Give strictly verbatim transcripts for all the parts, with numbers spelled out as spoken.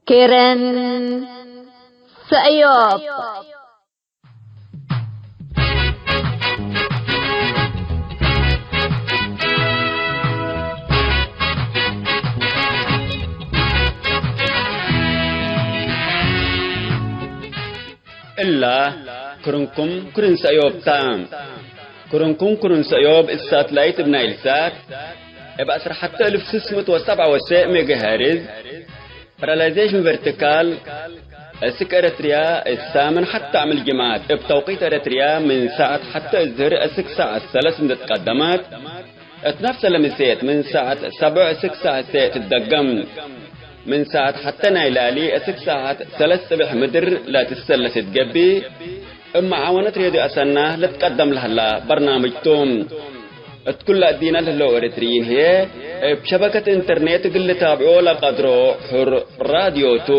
ክርን ሰእዮብ። እላ ክርንኩም ክርን ሰእዮብ ታ። ክርንኩም ክርን ሰእዮብ እብ ሳትላይት እብ ናይልሳት እብ ዐስር ሐተ እልፍ ስስ ምእት ወሰብዓ ወሰዕ ሜጋሄርዝ ፓራላይዜሽን ቨርቲካል፣ እስክ ኤረትርያ እት ሳምን ሐተ አምዕል ጅምዐት እብ ተውቂት ኤረትርያ ምን ሳዐት ሐተ እዝህር እስክ ሳዐት ሰለስ እንዴ ትቀደመት፣ እት ነፍሰ ለምሴት ምን ሳዐት ሰብዕ እስክ ሳዐት ሴዕ ትትደገም። ምን ሳዐት ሐተ ናይ ላሊ እስክ ሳዐት ሰለስ ጽብሕ ምድር ለትሰለስ እት ገብእ፣ እብ መዓወነት ሬድዮ አሰና ልትቀደም ለህላ በርናምጅ ቱ። እት ኩለ እዲነ ለህለው ኤረትርዪን ህዬ፣ እብ ሸበከት ኢንተርኔት እግል ልታብዖ ለቀድሮ ሑር ራድዮ ቱ።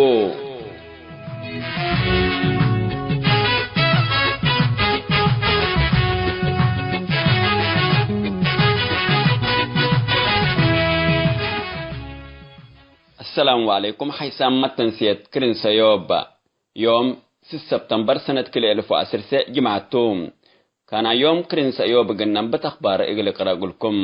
አሰላሙ ዐለይኩም። ሐይሳም መተንስየት ክርን ሰዮብ። ዮም ስስ ሰብተምበር ሰነት ክልኤ እልፍ ወዐስር ሴዕ ጅምዐት ቱ። ካናዮም ክርን ሰእዮብ እግል ነብት አኽባር እግል እቅረእ እግልኩም።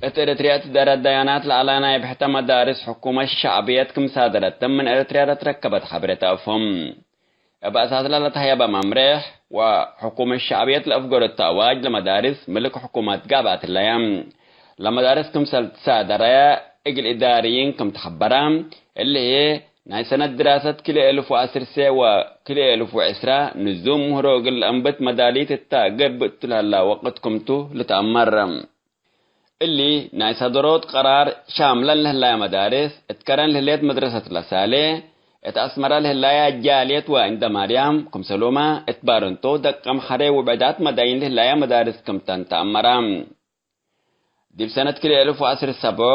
እት ኤረትርያ እት ዳራት ዳያናት ለዐለ ናይ ብሕተ መዳርስ ሕኩመት ሸዕብየት ክም ሳደረት ምን ኤረትርያ ለትረከበት ሐብሬት አፎም። እብ አሳስላ ለተሀየበ መምሬሕ ወሕኩመት ሸዕብየት ለአፍገረቱ አዋጅ ለመዳርስ ምልክ ሕኩመት ጋብአት ህለየ። ለመዳርስ ክምሰል ትሳደረ እግል ኢዳርይን ክም ተሐበረ፣ እሊ ህዬ ናይ ሰነት ድራሰት ክልኤ እልፍ ወዐስር ሴዕ ወክልኤ እልፍ ወዕስራ ንዙም ምህሮ እግል ለአንብት መዳሊት እተ ገብእ እቱ ለህላ ወቅት ክምቱ ልትአመር። እሊ ናይ ሰደሮት ቀራር ሻምለን ለህላየ መዳርስ፣ እት ከረን ለህሌት መድረሰት ለሳሌ፣ እት አስመረ ለህላየ ጃልየት ወእንደ ማርያም፣ ክምሰሉመ እት ባረንቶ፣ ደቀምሐሬ ወብዕዳት መዳይን ለህላየ መዳርስ ክምተን ተአመረ። ዲብ ሰነት ክልኤ እልፍ ወዐስር ሰብዕ፣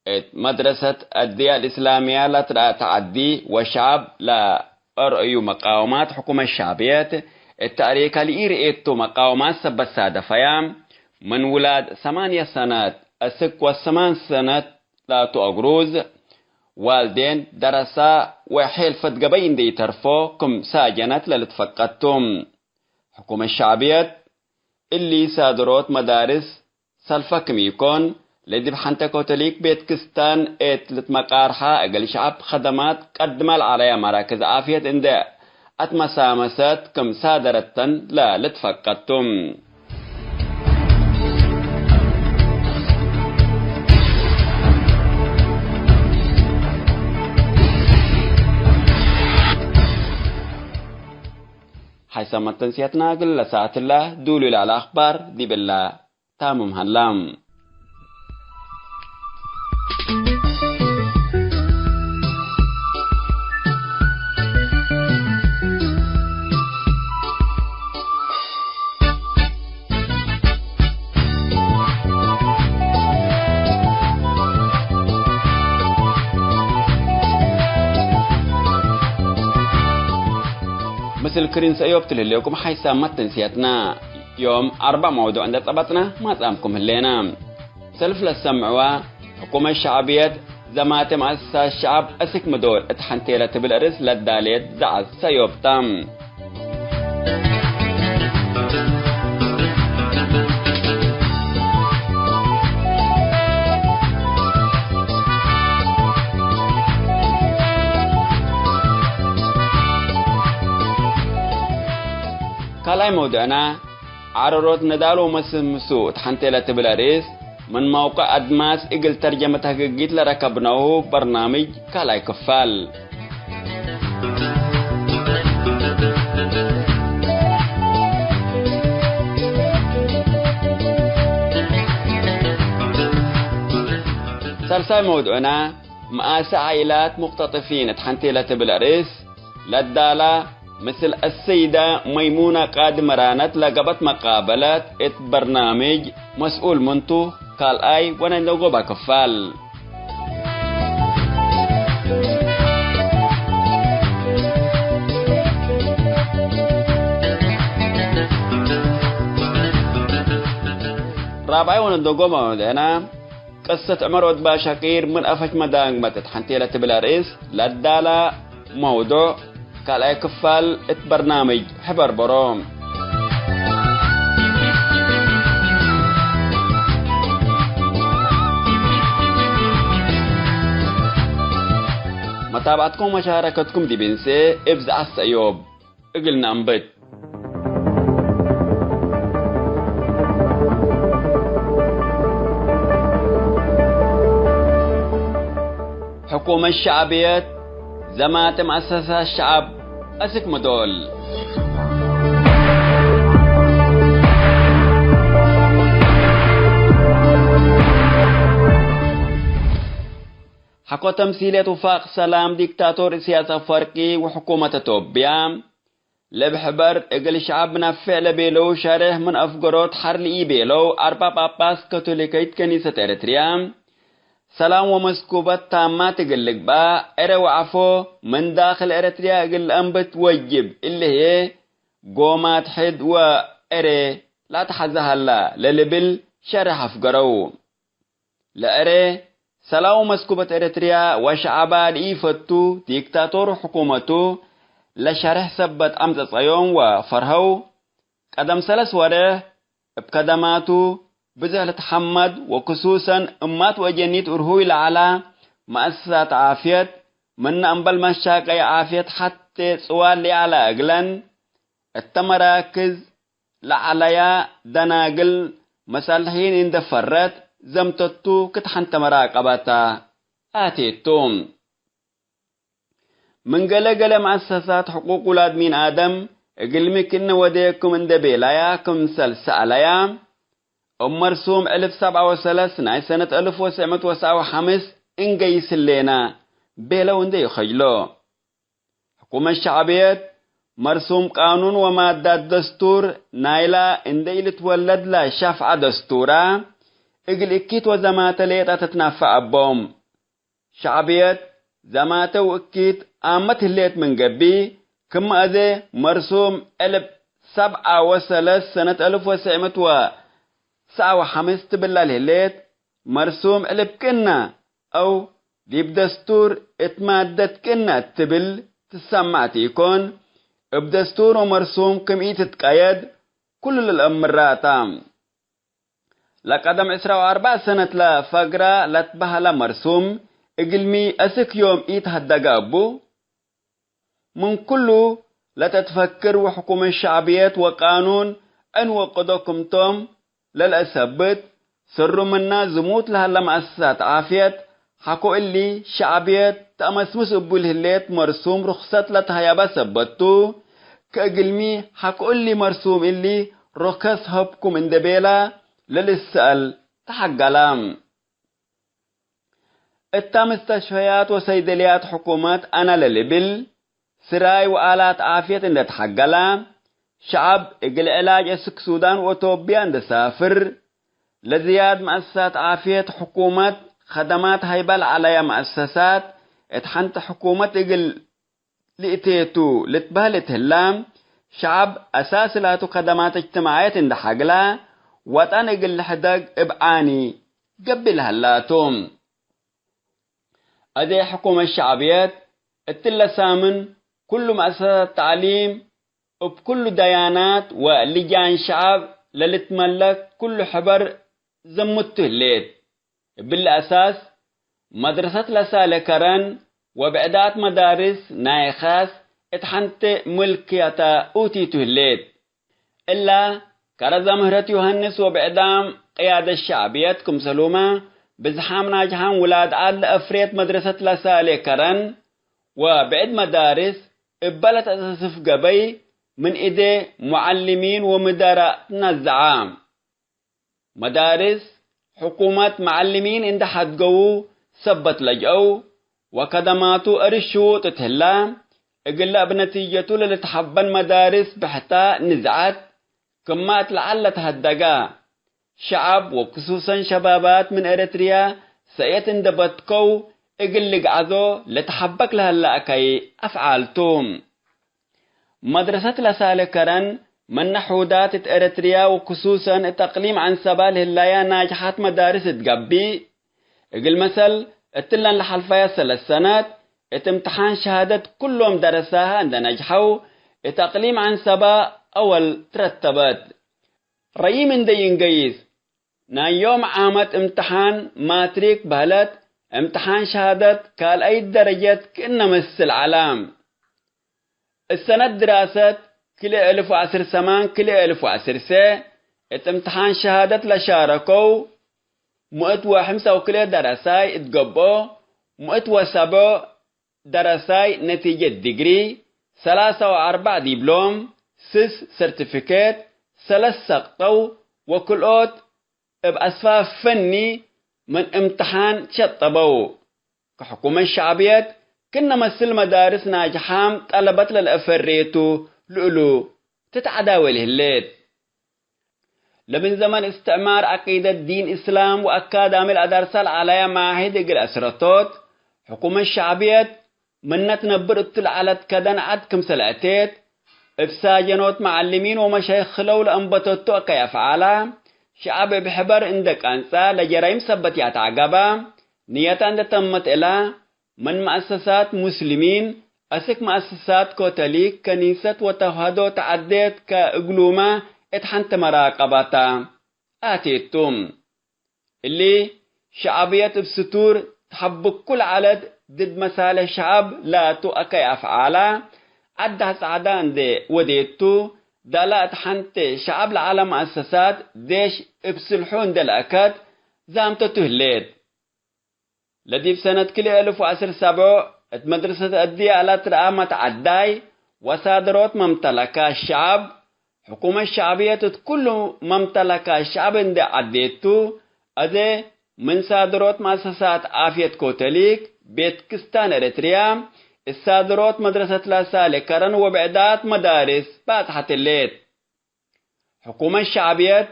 እት መድረሰት አድየ አልእስላምየ ለትረአ ተዐዲ ወሸዐብ ለአርአዩ መቃወማት ሕኩመት ሸዕብየት፣ እት ተእሪከ ለኢርኤቱ መቃወማት ሰበት ሳደፈየ፣ ምን ውላድ ሰማንየ ሰነት እስክ ወሰማን ሰነት ላቱ አግሩዝ፣ ዋልዴን ደረሳ ወሔልፈት ገበይ እንዴ ኢተርፎ ክም ሳጀነት ለልትፈቀድ ቱ። ሕኩመት ሸዕብየት እሊ ሳድሮት መዳርስ ሰልፈ ክም ኢኮን፣ ለዲብ ሐንተ ኮቶሊክ ቤት ክስታን እት ልትመቃርሐ እግል ሸዐብ ከደማት ቀድመ ለዐለየ መራክዝ ዓፍየት እንዴ አትመሳመሰት ክም ሳደረተን ለልትፈቀድ ቱ። ሐይሰ መተንስየትና እግል ለሰአትለ ዱሉይ ለዐለ አኽባር ዲብ እለ ታምም ሀላ። ምስል ክሪን ሰእዮብ ትልህሌኩም ሐይሳም መተንስያትና። ዮም አርበዕ መውዱዕ እንደ ጸበጥና ማጻምኩም ህሌና። ሰልፍ ለሰምዕዋ፣ ሕኩመት ሸዕብየት፣ ዘማተ መአሰሳት ሸዐብ፣ እስክ ምዶር እት ሐንቴ ለትብል አርእስ ለዳሌት ዘዐት ሰእዮብ ተ። ካልኣይ መውዱዕና፣ ዐረሮት ነዳል ወመስምሱ እት ሐንቴ ለትብል አርእስ፣ ምን መውቀዕ አድማስ እግል ተርጀመት ህግጊት ለረከብነሁ በርናምጅ ካልኣይ ክፋል። ሳልሳይ መውዱዕና፣ መአሰ ዓኢላት ሙቅተጥፊን እት ሐንቴ ለትብል አርእስ ለዳላ፣ ምስል አሰይደ መይሙነ ቃዲ መራነት ለገብአት መቃበለት እት በርናምጅ መስኡል ምንቱ ካልኣይ ወነነጎበ ክፋል። አብአይ ወነዶጎመ ወዴና፣ ቅሰት ዑመር ወድ ባሻቂር ምን አፈች መዳንግመት እት ሐንቴ ለትብል አርእስ ለዳላ መውዱዕ ካልኣይ ክፋል እት በርናምጅ ሕበር በሮ። መታብዐትኩም ወመሻረከትኩም ዲብ እንሴ እብ ዘዐት ሰእዮብ እግል ነአንብት። ሕኩመት ሸዕብየት፣ ዘማተ መአሰሳት ሸዐብ፣ አስክ ምዶል። ሐቆ ተምሲልየት ውፋቅ ሰላም ዲክታቶር እስያስ አፈወርቂ ወሕኩመት አቶብያ፣ ለእብ ሕበር እግል ሸዐብ ነፌዕ ለቤለው ሸሬሕ ምን አፍገሮት ሐር ለኢቤለው አርባ ጳጳስ ካቶሊካይት ከኒሰት ኤረትርያ፣ ሰላም ወመስኩበት ታማት እግል ልግባእ፣ ዕረ ወዐፎ ምን ዳክል ኤረትርያ እግል ለአንብት ወጅብ እሊ ህዬ፣ ጎማት ሕድ ወዕረ ለአትሐዘ ሀላ ለልብል ሸሬሕ አፍገረው። ለዕሬ ሰላም ወመስኩበት ኤረትርያ ወሸዐባ ለኢፈቱ ዲክታቶር ሕኩመቱ ለሸሬሕ ሰበት አምጸጸዮም ወፈርሀው። ቀደም ሰለስ ወሬሕ እብ ከደማቱ ብዞሕ ልትሐመድ ወክሱሰን እማት ወአጀኒት እርሁይ ለዐላ መአሰሳት ዓፍየት፣ ምነ እምበል መሻቀይ ዓፍየት ሐቴ ጽዋር ለኢዐላ እግለን፣ እተ መራክዝ ለዐለያ ደናግል መሳልሒን እንዴ ፈረት ዘምተቱ ክትሐንተ መራቀበተ አቴቱ። ምን ገሌ ገሌ መአሰሳት ሕቁቅ ውላድ ሚን አደም እግልሚ ክእነ ወዴኩም እንዴ ቤለያ ክምሰል ሰአለያ፣ እብ መርሱም ዕልፍ ሰብዓ ወሰለስ ናይ ሰነት አልፍ ወትስዕ ምእት ወሰብዓ ወሐምስ እንገይስ ህሌነ ቤለው እንዴ ኢከጅሎ። ሕኩመት ሸዕብየት፣ መርሱም ቃኑን ወማዳት ደስቱር ናይላ እንዴ ኢልትወለድ ለሻፍዐ ደስቱራ፣ እግል እኪት ወዘማተ ሌጠ ትትናፈዕ እቦም። ሸዕብየት፣ ዘማተ ወእኪት አመት ህሌት ምን ገብእ፣ ክመ አዜ መርሱም ዕልብ ሰብዓ ወሰለስ ሰነት አልፍ ወትስዕ ምእት ወሰብዓ ወሐምስ ትብላል ህሌት፣ መርሱም ዕልብ ክእነ አው ዲብ ደስቱር እት ማደት ክእነ እት ትብል ትሰማዕ ቲኮን፣ እብ ደስቱር ወመርሱም ክም ኢትትቀየድ ኩሉ ለልአምራታ። ለቀደም ዕስራ ወአርበዕ ሰነት ለፈግረ ለትበህለ መርሱም፣ እግልሚ አስክ ዮም ኢተሀደገ እቡ። ምን ኩሉ ለተትፈክር ወሕኩመት ሸዕብየት ወቃኑን ዕን ወቅዶ ክምቶም ለልአሰብት፣ ሰሩ ምና ዝሙት ለሀለ መአሰሳት ዓፍየት፣ ሐቆ እሊ ሸዕብየት ተአመስምስ እቡ ለህሌት መርሱም ሩክሰት ለተሀየበ ሰበት ቱ፣ ከእግልሚ ሐቆ እሊ መርሱም እሊ ሩከስ ሀብኩም እንዴ ቤለ ለልሰአል ተሐገለ። እተ ምስተሽፈያት ወሰይደልያት ሕኩመት አነ ለልብል ስራይ ወአላት ዓፍየት እንዴ ተሐገለ፣ ሸዐብ እግል ዕላጅ እስክ ሱዳን ወእቶብያ እንዴ ሳፍር፣ ለዝያድ መአሰሳት ዓፍየት ሕኩመት ከደማት ሀይበ ለዐለያ መአሰሳት እት ሐንቲ ሕኩመት እግል ልእቴቱ ልትበህል እት ህላ፣ ሸዐብ አሳስ ላቱ ከደማት እጅትማዕየት እንዴ ሐግላ፣ ወጠን እግል ልሕደግ እብ ዓኒ ገብእ ለሀላቱ። አዜ ሕኩመት ሸዕብየት፣ እትለ ሳምን ኩሉ መአሰሳት ተዕሊም፣ እብ ኩሉ ደያናት ወልጃን ሸዐብ ለልትመለክ ኩሉ ሕበር ዘምቱ ህሌት። እብሊ አሳስ፣ መድረሰት ለሳሌ ከረን ወብዕዳት መዳርስ ናይ ካስ እት ሐንቴ ምልክያተ ኡቲቱ ህሌት። እላ፣ ከረዘ ምህረት ዮሐንስ ወብዕዳም ቅያደት ሸዕብየት ክምሰሉመ፣ ብዝሓም ናጅሓም ውላድ ዐድ ለአፍሬት መድረሰት ለሳሌ ከረን ወብዕድ መዳርስ እበ ለተአሰስፍ ገበይ ምን እዴ ሙዐልሚን ወምደራእ ትነዘዐ። መዳርስ ሕኩመት መዐልሚን እንዴ ሐድገዉ ሰበት ለጅአው፣ ወከደማቱ እርሽ ሽዉጥ እት ህላ፣ እግለ እብ ነቲጀቱ ለልትሐበን መዳርስ ብሕታ ንዝዐት፣ ክመ እት ለዐል ለተሀደገ ሸዐብ ወክሱሰን ሸባባት ምን ኤረትርያ ሰእየት እንዴ በትከው፣ እግል ልግዐዞ ለተሐበክ ለሀለ አከይ አፍዓል ቱ። መድረሰት ለሳሌ ከረን ምነ ሑዳት እት ኤረትርያ ወክሱሰን እት አቅሊም ዐንሰባ ለህላያ ናጅሓት መዳርስ እት ገብእ፣ እግል መሰል፣ እትለን ለሐልፈየ ሰለስ ሰነት እት እምትሓን ሸሃደት ኩሎም ደረሳሀ እንደ ነጅሐው፣ እት አቅሊም ዐንሰባ አወል ትረተበት። ረይም እንደ ይንገይስ፣ ናይ ዮም ዓመት እምትሓን ማትሪክ በህለት፣ እምትሓን ሸሃደት ካልአይት ደረጀት ክእነ መስል ዐለ። እሰነት ድራሰት ክልኤ እልፍ ወዐስር ሰማን ክልኤ እልፍ ወዐስር ሰ፣ እት እምትሓን ሸሃደት ለሻረከው፣ ምእት ወሕምሳ ወክልኤ ደረሳይ እት ገብኦ፣ ምእት ወሰብዖ ደረሳይ ነቲጀት ዲግሪ፣ ሰላሳ ወአርበዕ ዲብሎም፣ ስስ ሰርቲፊኬት፣ ሰለስ ሰቅጠው ወክልኦት እብ አስፋፍ ፈኒ ምን እምትሓን ሸጠበው። ከሕኩመት ሸዕብየት ክነ መስል መዳርስ ናጅሓም ጠለበት ለለአፈሬቱ ልእሉ ትትዐዳወል ህሌት። ለምን ዘመን እስትዕማር ዐቂደት ዲን እስላም ወአካዳሚ ለአዳርሳ ለዐለያ መዓሂድ እግል አስረቶት፣ ሕኩመት ሸዕብየት ምነ ትነብር እቱ ለዐለት ከደን ዐድ ክምሰል አቴት፣ እብ ሳጀኖት መዐልሚን ወመሻይኽ ክለው ለአንበተቱ አከይ አፍዓላ፣ ሸዐብ እብ ሕበር እንደ ቀንጸ ለጀራይም ሰበት ያትዐገበ፣ ንየታ እንደ ተመት እላ፣ ምን መአሰሳት ሙስሊሚን አስክ መአሰሳት ኮተሊክ፣ ከኒሰት ወተውሀዶ ተዐዴት ከእግሉመ እት ሐንቲ መራቀባታ አቴቱ። እሊ ሸዐብየት እብ ስቱር ተሐብኩ ለዐለት ድድ መሳልሕ ሸዐብ ላቱ አከይ አፍዓላ፣ ዐዳህ ጸዕዳ እንዴ ወዴቱ፣ ዳላ እት ሐንቴ ሸዐብ ለዐለ መአሰሳት ዴሽ እብ ስልሑ እንዴ ለአከት ዛምተቱ ህሌት። ለዲብ ሰነት ክልኤ እልፍ ወዐስር ሰብዖ እት መድረሰት አድየ አላት ረአ መትዐዳይ ወሳድሮት መምተለካት ሸዐብ፣ ሕኩመት ሸዕብየት እት ኩሉ መምተለካት ሸዐብ እንዴ ዐዴቱ፣ አዜ ምን ሳድሮት መአሰሳት ዓፍየት ኮተሊክ፣ ቤት ክስታን ኤረትርያ፣ እት ሳድሮት መድረሰት ላሳሌ ከረን ወብዕዳት መዳርስ ባጽሐት ህሌት። ሕኩመት ሸዕብየት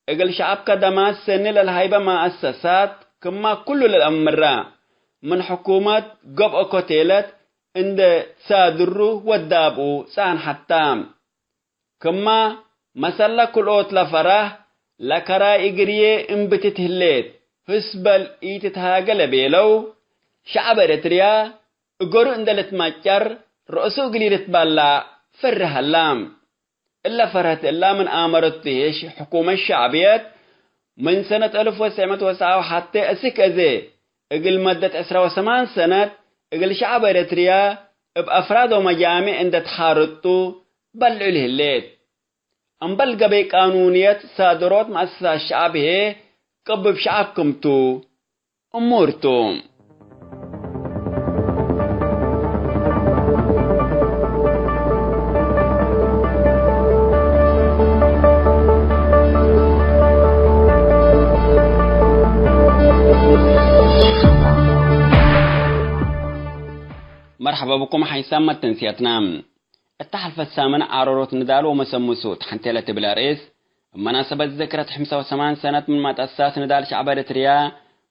እግል ሸዐብ ከደማት ሰኒ ለልሀይበ መአሰሳት ክማ ኩሉ ለልአምራ፣ ምን ሕኩመት ገብኦ ኮቴለት እንዴ ሳድሩ ወዳብኡ ጸንሐታ። ክማ መሰለ ክልኦት ለፈራህ ለከራይ እግርዬ እምብትት ህሌት፣ ህስ በል ኢትትሃገ ለቤለው፣ ሸዐብ ኤረትርያ እገሩ እንዴ ልትመጨር፣ ረእሱ እግል ኢልትበላዕ ፈርህ ሀላ። እለ ፈርሀት እላ ምን አመረቱ ሄሽ፣ ሕኩመት ሸዕብየት ምን ሰነት አልፍ ወትሰዕ ምእት ወሰብዓ ወሐቴ እስክ አዜ፣ እግል መደት ዕስራ ወሰማን ሰነት፣ እግል ሸዐብ ኤረትርያ እብ አፍራድ ወመጃሚዕ እንዴ ተሓርጡ በልዑ ለህሌት። እምበል ገበይ ቃኑንየት ሳድሮት መአሰሳት ሸዐብ ህዬ፣ ቅብብ ሸዐብ ክምቱ። እሙር ቱ። መርሐባ ብኩም ሐይሳም መተንስያትና። እተ ሐልፈት ሳምን ዓረሮት ንዳል ወመሰምሱ ተሐንቴ ለትብል አርእስ፣ እብ መናሰበት ዝክረት ሕምሳ ወሰማን ሰነት ምን መትአሳስ ንዳል ሸዕብ ኤረትርያ፣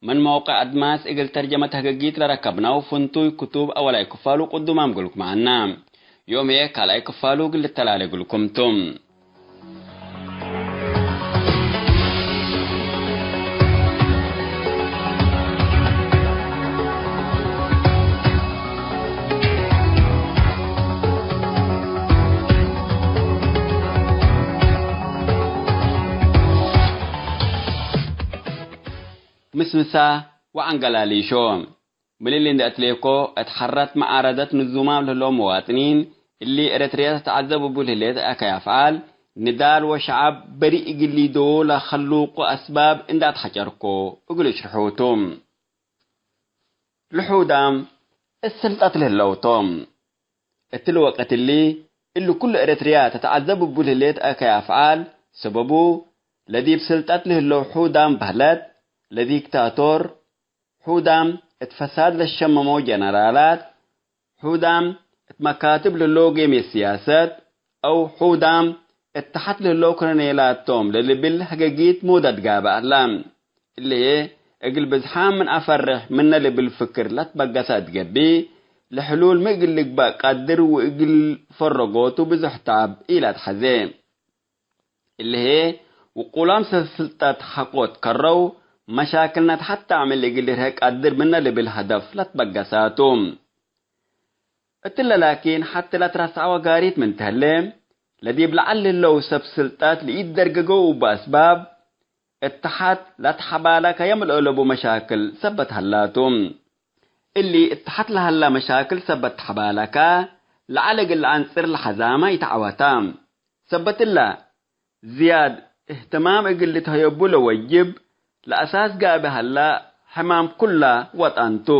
ምን መውቀዕ አድማስ እግል ተርጀመት ህግጊት ለረከብነው ፍንቱይ ክቱብ አወላይ ክፋሉ ቅዱማም እግልኩም ዐና። ዮም ህዬ ካልኣይ ክፋሉ እግል ልተላሌ እግልኩም ቱ። ምስምሳ ወዐንገላሊሾ። ምን እሊ እንዴ አትሌኮ፣ እት ሐረት መዓረደት ንዙማም ለህለው መዋጥኒን፣ እሊ ኤረትርያ ተትዐዘብ እቡ ለህሌት አከይ አፍዓል፣ ንዳል ወሸዐብ በሪእ እግል ሊደዎ ለከሉቁ አስባብ እንዴ አትሐጨርኮ እግል እሽርሑ ቱ። ልሑዳም እት ስልጠት ለህለው ቶም። እትሊ ወቅት እሊ፣ እሊ ኩሉ ኤረትርያ ተትዐዘብ እቡ ለህሌት አከይ አፍዓል፣ ሰበቡ፣ ለዲብ ስልጠት ለህለው ሑዳም በህለት፣ ለዲክታቶር፣ ሑዳም እት ፈሳድ ለሸመመው ጀነራላት፣ ሑዳም እት መካትብ ለህለው ጌምየት ስያሰት፣ አው ሑዳም እት ተሐት ለህለው ኮሎኔላት ቶም ለልብል ሀገጊት ሞዳድ ጋብእ ዐለ። እሊ ህዬ፣ እግል ብዝሓም ምን አፈርሕ ምነ ልብል ፍክር ለትበገሰ እት ገብእ፣ ለሕሉል ሚ እግል ልግበእ ቀድር ወእግል ፈረጎቱ ብዙሕ ተዐብ ኢለአትሐዜ። እሊ ህዬ ውቁላም ሰብ ስልጠት ሐቆ ትከረው፣ መሻክል ነትሐት ተዕምል እግል ልርሄ ቀድር ምነ ልብል ሀደፍ ለትበገሰ ቱ። እትለ ላኪን ሐቲ ለትረሰዐወ ጋሪት ምን ተህሌ፣ ለዲብ ለዐል ህለው ሰብ ስልጠት ለኢትደርገገው እቡ አስባብ፣ እት ሐት ለትሐባለከ የምልኦ ለቡ መሻክል ሰበት ሀላቱ። እሊ እት ሐት ለሀላ መሻክል ሰበት ተሐባለከ፣ ለዐል እግል ለአንጽር ለሐዛመ ኢተዐወተ። ሰበት እለ፣ ዝያድ እህትማም እግል ልትሀየቡ ለወጅብ፣ ለአሳስ ጋብእ ሀላ ሕማም ኩለ ወጠን ቱ።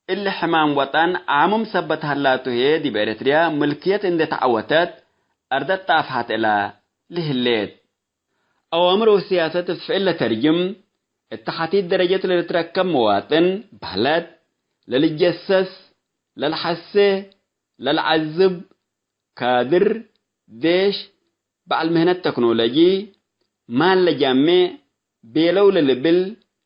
እሊ ሕማም ወጠን ዓምም ሰበት ሀላቱ ህዬ፣ ዲብ ኤረትርያ ምልክየት እንዴ ተዐወተት፣ አርደት ጣፍሐት እለ ልህሌት። አዋምር ወሲያሰት እብ ፍዕል ለተርጅም፣ እት ሐቲት ደረጀት ለልትረከብ መዋጥን፣ በህለት፣ ለልጀሰስ፣ ለልሐሴ፣ ለልዐዝብ፣ ካድር፣ ዴሽ፣ በዐል ምህነት ተክኖሎጂ፣ ማል ለጃሜዕ፣ ቤለው ለልብል፣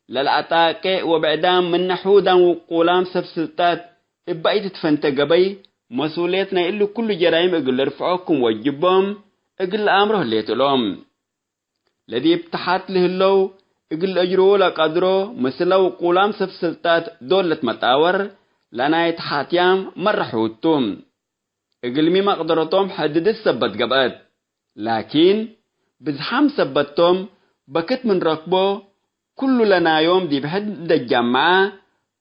ለለአጣቄ ወብዕዳም ምነ ሑዳም ውቁላም ሰብ ስልጣት እበ ኢትትፈንተ ገበይ፣ መስኡልየት ናይ እሊ ኩሉ ጀራይም እግል ልርፍዖ ክም ወጅቦም እግል ለአምሮ ህሌት እሎም። ለዲብ ተሐት ለህለው እግል ለአጅርዎ ለቀድሮ፣ ምስለ ውቁላም ሰብ ስልጣት ዶል ልትመጣወር ለናይ ተሐትያም መረሑቱ። እግልሚ መቅደረቶም ሕድድት ሰበት ገብአት። ላኪን፣ ብዝሓም ሰበቶም በክት ምን ረክቦ፣ ኩሉ ለናዮም ዲብ ሕድ እንዴ ጀመዐ፣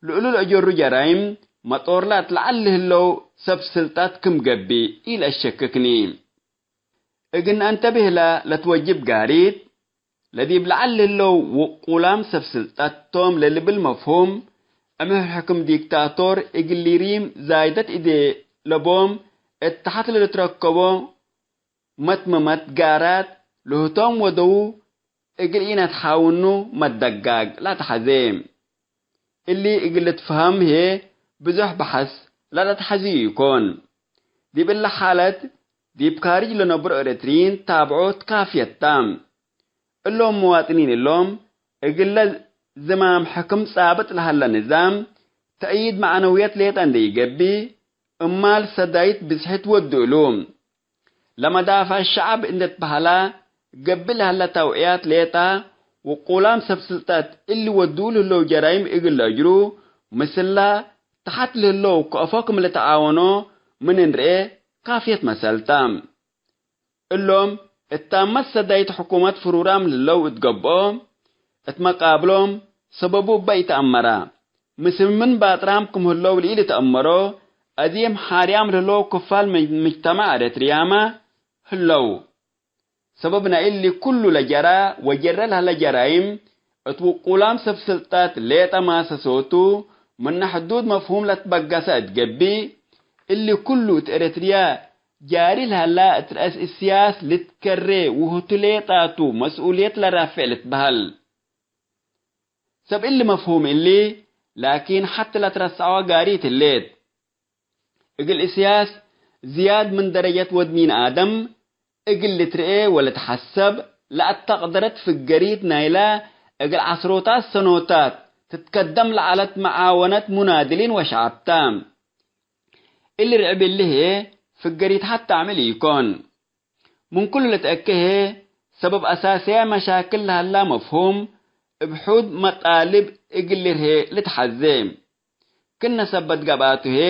ለእሉ ለአጀሩ ጀራይም መጦርለ እት ለዐል ለህለው ሰብ ስልጣት ክም ገብእ ኢለአሸክክኒ። እግል ነአንተብህ እለ ለትወጅብ ጋሪት፣ ለዲብ ለዐል ህለው ውቁላም ሰብ ስልጠት ቶም ለልብል መፍሁም፣ እምር ሕክም ዲክታቶር እግል ሊሪም ዛይደት እዴ ለቦም እት ተሐት ለልትረከቦ መትመመት ጋራት ለህቶም ወደዉ እግል ኢነትሓውኑ መደጋግ ለአትሐዜ። እሊ እግል ልትፈሀም ህዬ ብዙሕ በሐስ ለለአትሐዝዩ ኢኮን። ዲብ እለ ሓለት፣ ዲብ ካርጅ ለነብሮ ኤረትርዪን ታብዖት ካፍየት ተ። እሎም መዋጥኒን እሎም፣ እግለ ዝማም ሕክም ጻብጥ ለሀለ ንዛም፣ ተእይድ መዕነውየት ሌጠ እንዴ ኢገብእ፣ እማል ሰዳይት ብዝሕት ወዱ እሉ። ለመዳፍዕ ሸዐብ እንዴ ትበሀላ ገብእ ለሀለ ተውዕያት ሌጠ፣ ውቁላም ሰብ ስልጠት እሊ ወድዉ ለህለው ጀራይም እግል ለአጅሩ፣ ምስላ ተሐት ለህለው ከአፎ ክም ልትዓወኖ ምን እንርኤ ካፍየት መሰል ተ። እሎም እታመት ሰዳይት ሕኩመት ፍሩራም ለህለው እት ገብኦ፣ እት መቃብሎም ሰበቡ እበ ኢተአመረ። ምስል ምን ባጥራም ክም ህለው ለኢልትአመሮ፣ አዜ መሓርያም ለህለው ክፋል ምን ምጅተማዕ ኤረትርያመ ህለው። ሰበብ ናይ እሊ ኩሉ ለጀራ ወጀረ ለሀለ ጀራይም፣ እት ውቁላም ሰብ ስልጠት ሌጠ ማሰሶቱ፣ ምነ ሕዱድ መፍሁም ለትበገሰ እት ገብእ፣ እሊ ኩሉ እት ኤረትርያ ጃሪ ለሀላ እት ረአስ እስያስ ልትከሬ ወህቱ ሌጣቱ መስኡልየት ለራፌዕ ልትበሀል። ሰብ እሊ መፍሁም እሊ፣ ላኪን ሐቲ ለትረሰዐወ ጋሪት ህሌት። እግል እስያስ ዝያድ ምን ደረጀት ወድ ሚን አደም እግል ልትርኤ ወለትሐሰብ ለአተቅደረት ፍገሪት ናይለ እግል ዐስሮታት ሰኖታት ትትከደም ለዐለት መዓወነት ሙናድሊን ወሸዐብ ተ። እሊ ርዕብ እሊ ህዬ ፍገሪት ሐቲ አምዕል ኢኮን። ምን ኩሉ ለትአኬ ህዬ፣ ሰበብ አሳስያይ መሻክል ለሀላ መፍሁም፣ እብ ሑድ መጣልብ እግል ልርሄ ልትሐዜ። ክነ ሰበት ገብአቱ ህዬ፣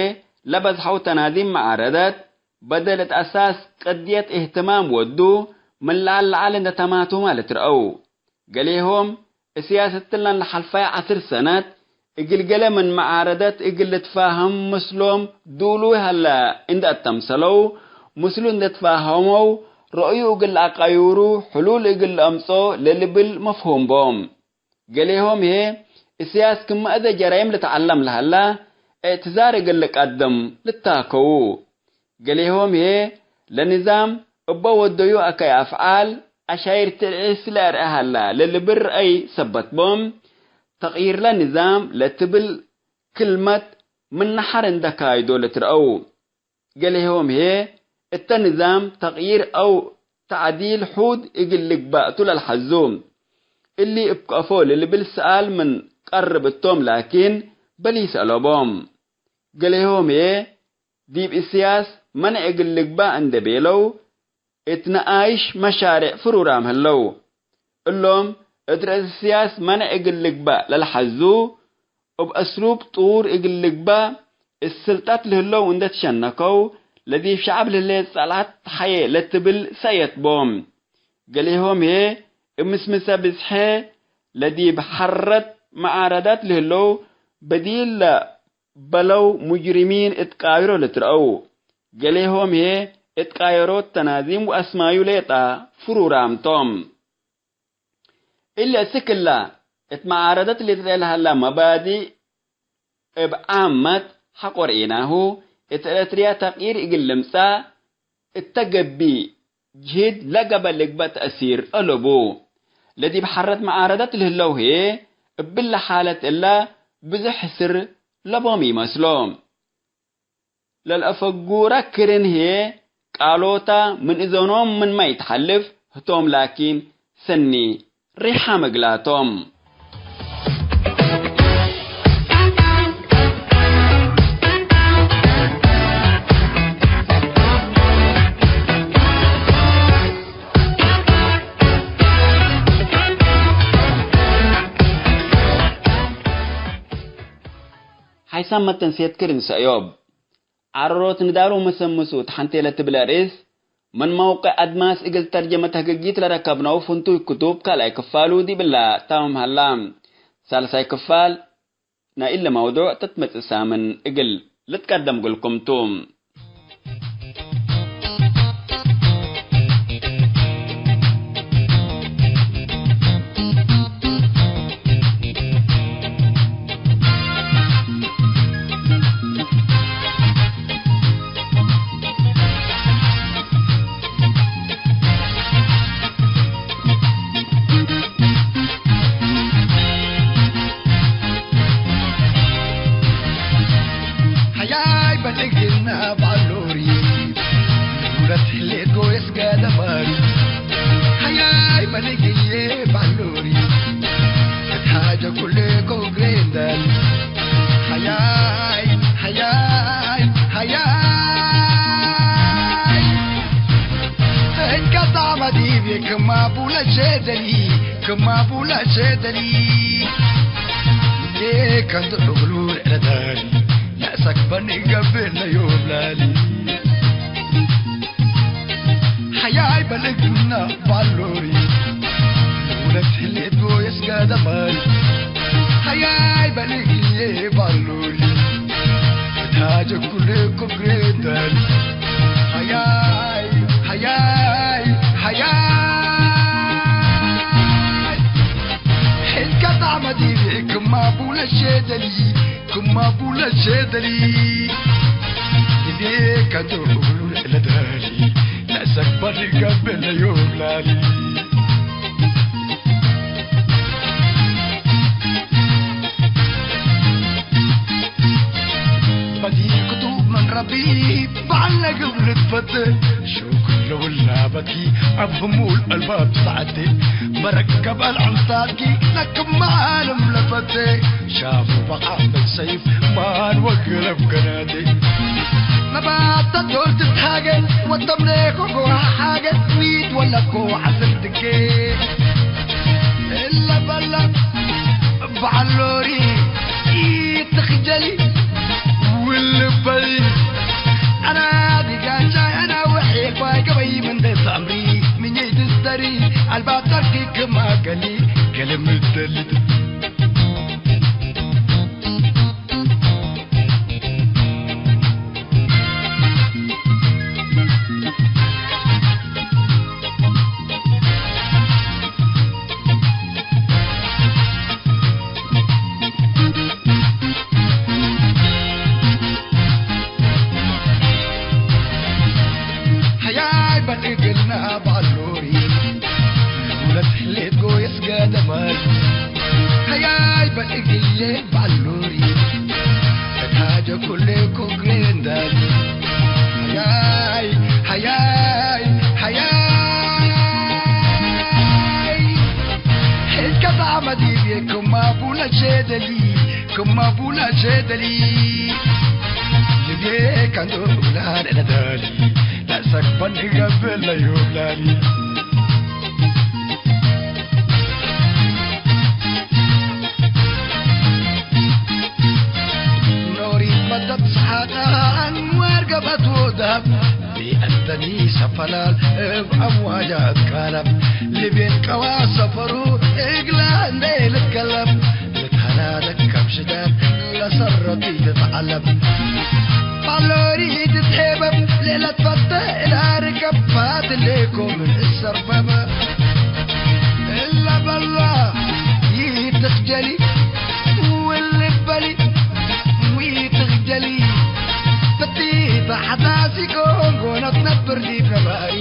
ለበዝሐው ተናዚም መዓረደት፣ በደል እት አሳስ ቅድየት እህትማም ወዱ፣ ምን ለዐል ለዐል እንደ ተማቱመ ልትረአው። ገሌሆም፣ እስያስ እትለን ለሐልፋይ ዐስር ሰነት፣ እግል ገሌ ምን መዓረደት እግል ልትፋሀም ምስሎም ዱሉይ ሀለ እንዴ አተምሰለው፣ ምስሉ እንዴ ትፋሀመው፣ ረአዩ እግል ለአቃዩሩ፣ ሕሉል እግል ለአምጽኦ ለልብል መፍሁም ቦም። ገሌሆም ህዬ፣ እስያስ ክመ እዘ ጀራይም ልትዐለም ለሀላ፣ እዕትዛር እግል ልቀድም ልታከዉ። ገሌሆም ህዬ፣ ለንዛም እበ ወደዩ አከይ አፍዓል አሻይር ትርዒስ ለአርአ ሀላ ለልብል ረአይ ሰበት ቦም፣ ተቅይርለ ንዛም ለትብል ክልመት ምን ነሐር እንደ ካይዶ ልትረአው። ገሌሆም ህዬ፣ እተ ንዛም ተቅይር አው ተዕዲል ሑድ እግል ልግባእ ቱ ለልሐዙ። እሊ እብ ከአፎ ለልብል ሰኣል ምን ቀርብ እቶም ላኪን፣ በሊስ አለቦም። ገሌሆም ህዬ፣ ዲብ እስያስ መንዕ እግል ልግባእ እንዴ ቤለው፣ እት ነኣይሽ መሻሬዕ ፍሩራም ህለው። እሎም እት ርእሰ ስያስ መኔዕ እግል ልግበእ ለልሐዙ፣ እብ አስሉብ ጥዉር እግል ልግበእ፣ እት ስልጠት ለህለው እንዴ ትሸነከው፣ ለዲብ ሸዐብ ለህሌት ጸልአት ሐዬ ለትብል ሰእየት ቦም። ገሌሆም ህዬ እብ ምስምሰ ብዝሐ ለዲብ ሐረት መዓረደት ለህለው በዲል ለበለው ሙጅሪሚን እት ቃይሮ ልትረአው። ገሌሆም ህዬ እት ቃይሮ ተናዚም ወአስማዩ ሌጠ ፍሩራም ቶም። እሊ እስክ እለ እት መዓረደት ልትረኤ ለሀላ መባዲእ እብ ዓመት ሐቆ ርኢናሁ፣ እት ኤረትርያ ተቅዪር እግል ልምጸእ እተ ገብእ ጅህድ ለገበ ልግበእ ተእሲር አለቡ። ለዲብ ሐረት መዓረደት ለህለው ህዬ እብለ ሓለት እለ ብዙሕ ሕስር ለቦም ኢመስሎ። ለልአፈጉረ ክርን ህዬ ቃሎታ ምን እዘኖም ምንመ ኢተሐልፍ ህቶም ላኪን ሰኒ ሪሓም እግላቶም። ሓይሳም መተንሴት ክርን ሰእዮብ። ዓረሮት ንዳሉ መሰምሱ ተሐንቴ ለትብል አርእስ፣ ምን መውቅዕ አድማስ እግል ተርጀመት ህግጊት ለረከብነው ፍንቱይ ክቱብ ካልኣይ ክፋሉ ዲብለ ታምም ሀላ። ሳልሳይ ክፋል ናይ እለ መውዱዕ ተትመጽእ ሳምን እግል ልትቀደም እግልኩም ቱ። ሐያይ በልግና ባሎሪ፣ ሁለት ሌጎ የስገደመሪ። ሐያይ በልግዬ ባሎሪ፣ እታጀ ኩሌ ኮግሬንደን። ሐያይ፣ ሐያይ፣ ሐያይ። እንቀጣ መዲቤ ክማ ቡለቼ ደሊ፣ ክማ ቡለቼ ደሊ። ዴ ከንቱ እግሉ ረዳሊ፣ ለአሰክበኒ ገብእ ለዮብላሊ። ሐያይ በልግና ባሎሪ፣ ለሁለት ህሌት ጎየስ ገደመሪ። ሐያይ በልግዬ ባሎሪ፣ እታጀ ኩሌ ኩግሬተሪ። ሐያይ፣ ሐያይ፣ ሐያይ። ሕልከት አመዲቤ ክማ ቡለሼ ደሊ፣ ክማ ቡለሼ ደሊ። እዴ ከንቱ እግሉ ለደሊ፣ ለሰክበር ገብእ ለዮብላሊ። በዲር ክቱብ ምን ረቢ በዐል ለግብ ልትፈትሕ፣ ሹክር ለውላበትኪ አብ ህሙል አልባብ ሰዐቴ፣ መረከብ አልዐምሳትኪ ለክም ዓለም ለፈቴ፣ ሻፉ በቃ ምን ሰይፍ ማን ወግረብ ከናቴ። ነባተ ዶል ትትሃገ ወተምኔኮ ጎሃ ሓገ፣ ዊት ወለኮ ዐስር ትኬ። እለ በለ በዐሎሪ ኢትኽጀሊ ውልበይ። አና ዲጋቻ አና ወሒል ባይ ገበይ ምን ደስ አምሪ ምኘይ ትስተሪ አልባብ ተርኪ ክማ ገሊ ገለ ምተልት። ሐያይ በልግልና ባሎሪ፣ ሁለት ሌት ጎየስ ገደመሪ። ሐያይ በልግዬ ባሎሪ፣ እታጀ ኩሌ ኩግሬንዳሪ። ሐያይ፣ ሐያይ፣ ሐያይ። ሕልከት አመዲቤ ክማ ቡለቼ ደሊ፣ ክማ ቡለቼ ደሊ። ልቤ ከንዶ ላደለደሊ። ሰክበን እገብእ ለዩብላኒ። ኖሪት መደት ሰሓቃን ወርገበት ወደሀብ፣ ቢአተኒ ሰፈላል እብ አምዋጃ እትቃለብ። ልቤን ቀዋ ሰፈሩ እግላ እንዴ ልትከለብ፣ ልትሀናደግ ከም ሽዳድ ለሰረት ኢትትዐለብ። ባሎሪ ኢትትሔበብ ሌለት ፈተ እላ ርከብ ፋትሌኮ ምን እሰርበበ። እለ በላ ይትክጀሊ ወልበሊ ወይትክጀሊ። ፍቲተ ሐሳሲኮ ጎነት ነብር ዲብ ነባሪ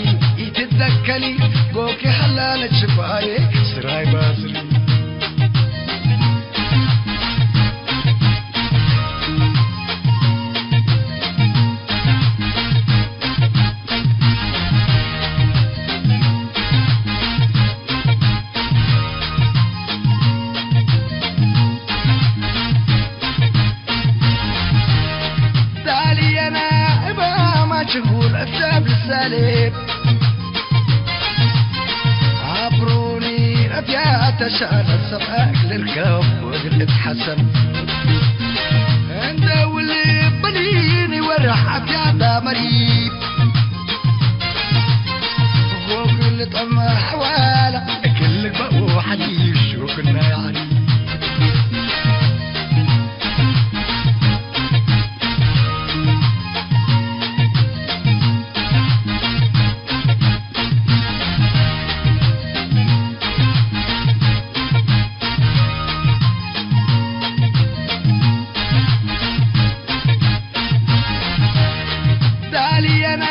ኢትትደከሊ። ጎኪ ሐላለት ሽባዬ ስራይ ባስሪ። ዳልየና እባማ ችጉል እብ ሰብ ልሳሌብ። አብሩኒ እብ ያተ ሻለት ሰብአክ ልርከብ ወእግል እትሐሰብ። እንደ ውልብ በሊኒ ወረሕ አፍያታ መሪብ። ፎክ ልጠመሕ ዋላ እግል ልግበኡ ሐዲስ ሹክና ያዕሪ። ዳልየና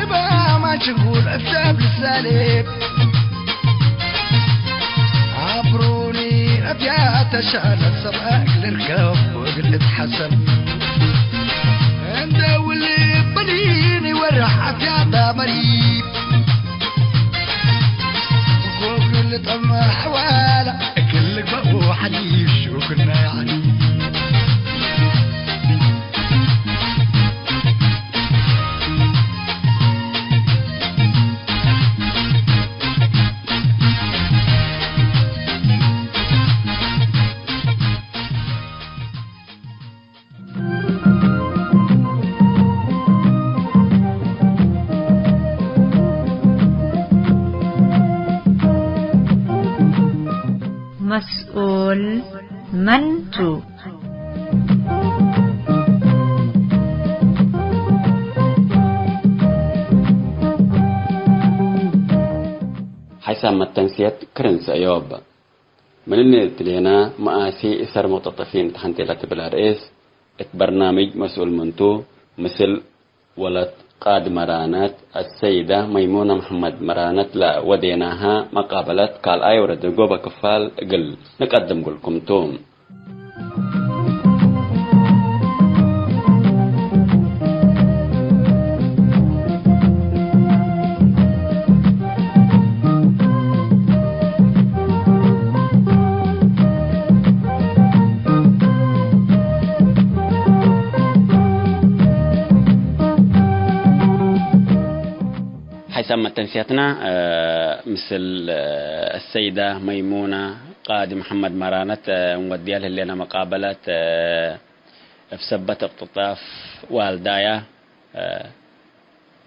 እባማ ችጉል እብ ሰብ ልሳሌብ። አብሩኒ እብ ያተ ሻለት ሰብአክ ልርከብ ወእግል እትሐሰብ። እንደ ውልብ በሊኒ ወረሕ አፍያታ መሪብ። ጎግል ጠመሕ ዋላ እግል ልግበኡ ሐዲስ ሹክና ያዕኒ። መስኡል መን ቱ? ሓይሳም መተንስየት ክርን ሰእዮብ። ምን እኒ እትሌነ መኣሲ እሰር ሙቅተጠፊን እት ሐንቴ ለትብል አርእስ እት በርናምጅ መስኡል ምንቱ፣ ምስል ወለት ቃድ መራነት አሰይደ መይሙነ መሐመድ መራነት ለወዴናሀ መቃበለት ካልኣይ ወረድ ጎበ ክፋል እግል ንቀድም እግልኩም ቱ። ሓይሳም መተንስያትና፣ እ፣ ምስል፣ እ፣ አሰይደ መይሙነ ቃዲ መሐመድ መራነት፣ እ፣ እንወድያ ለህሌነ መቃበለት፣ እ፣ እብ ሰበት እቅትጣፍ ዋልዳያ፣ እ፣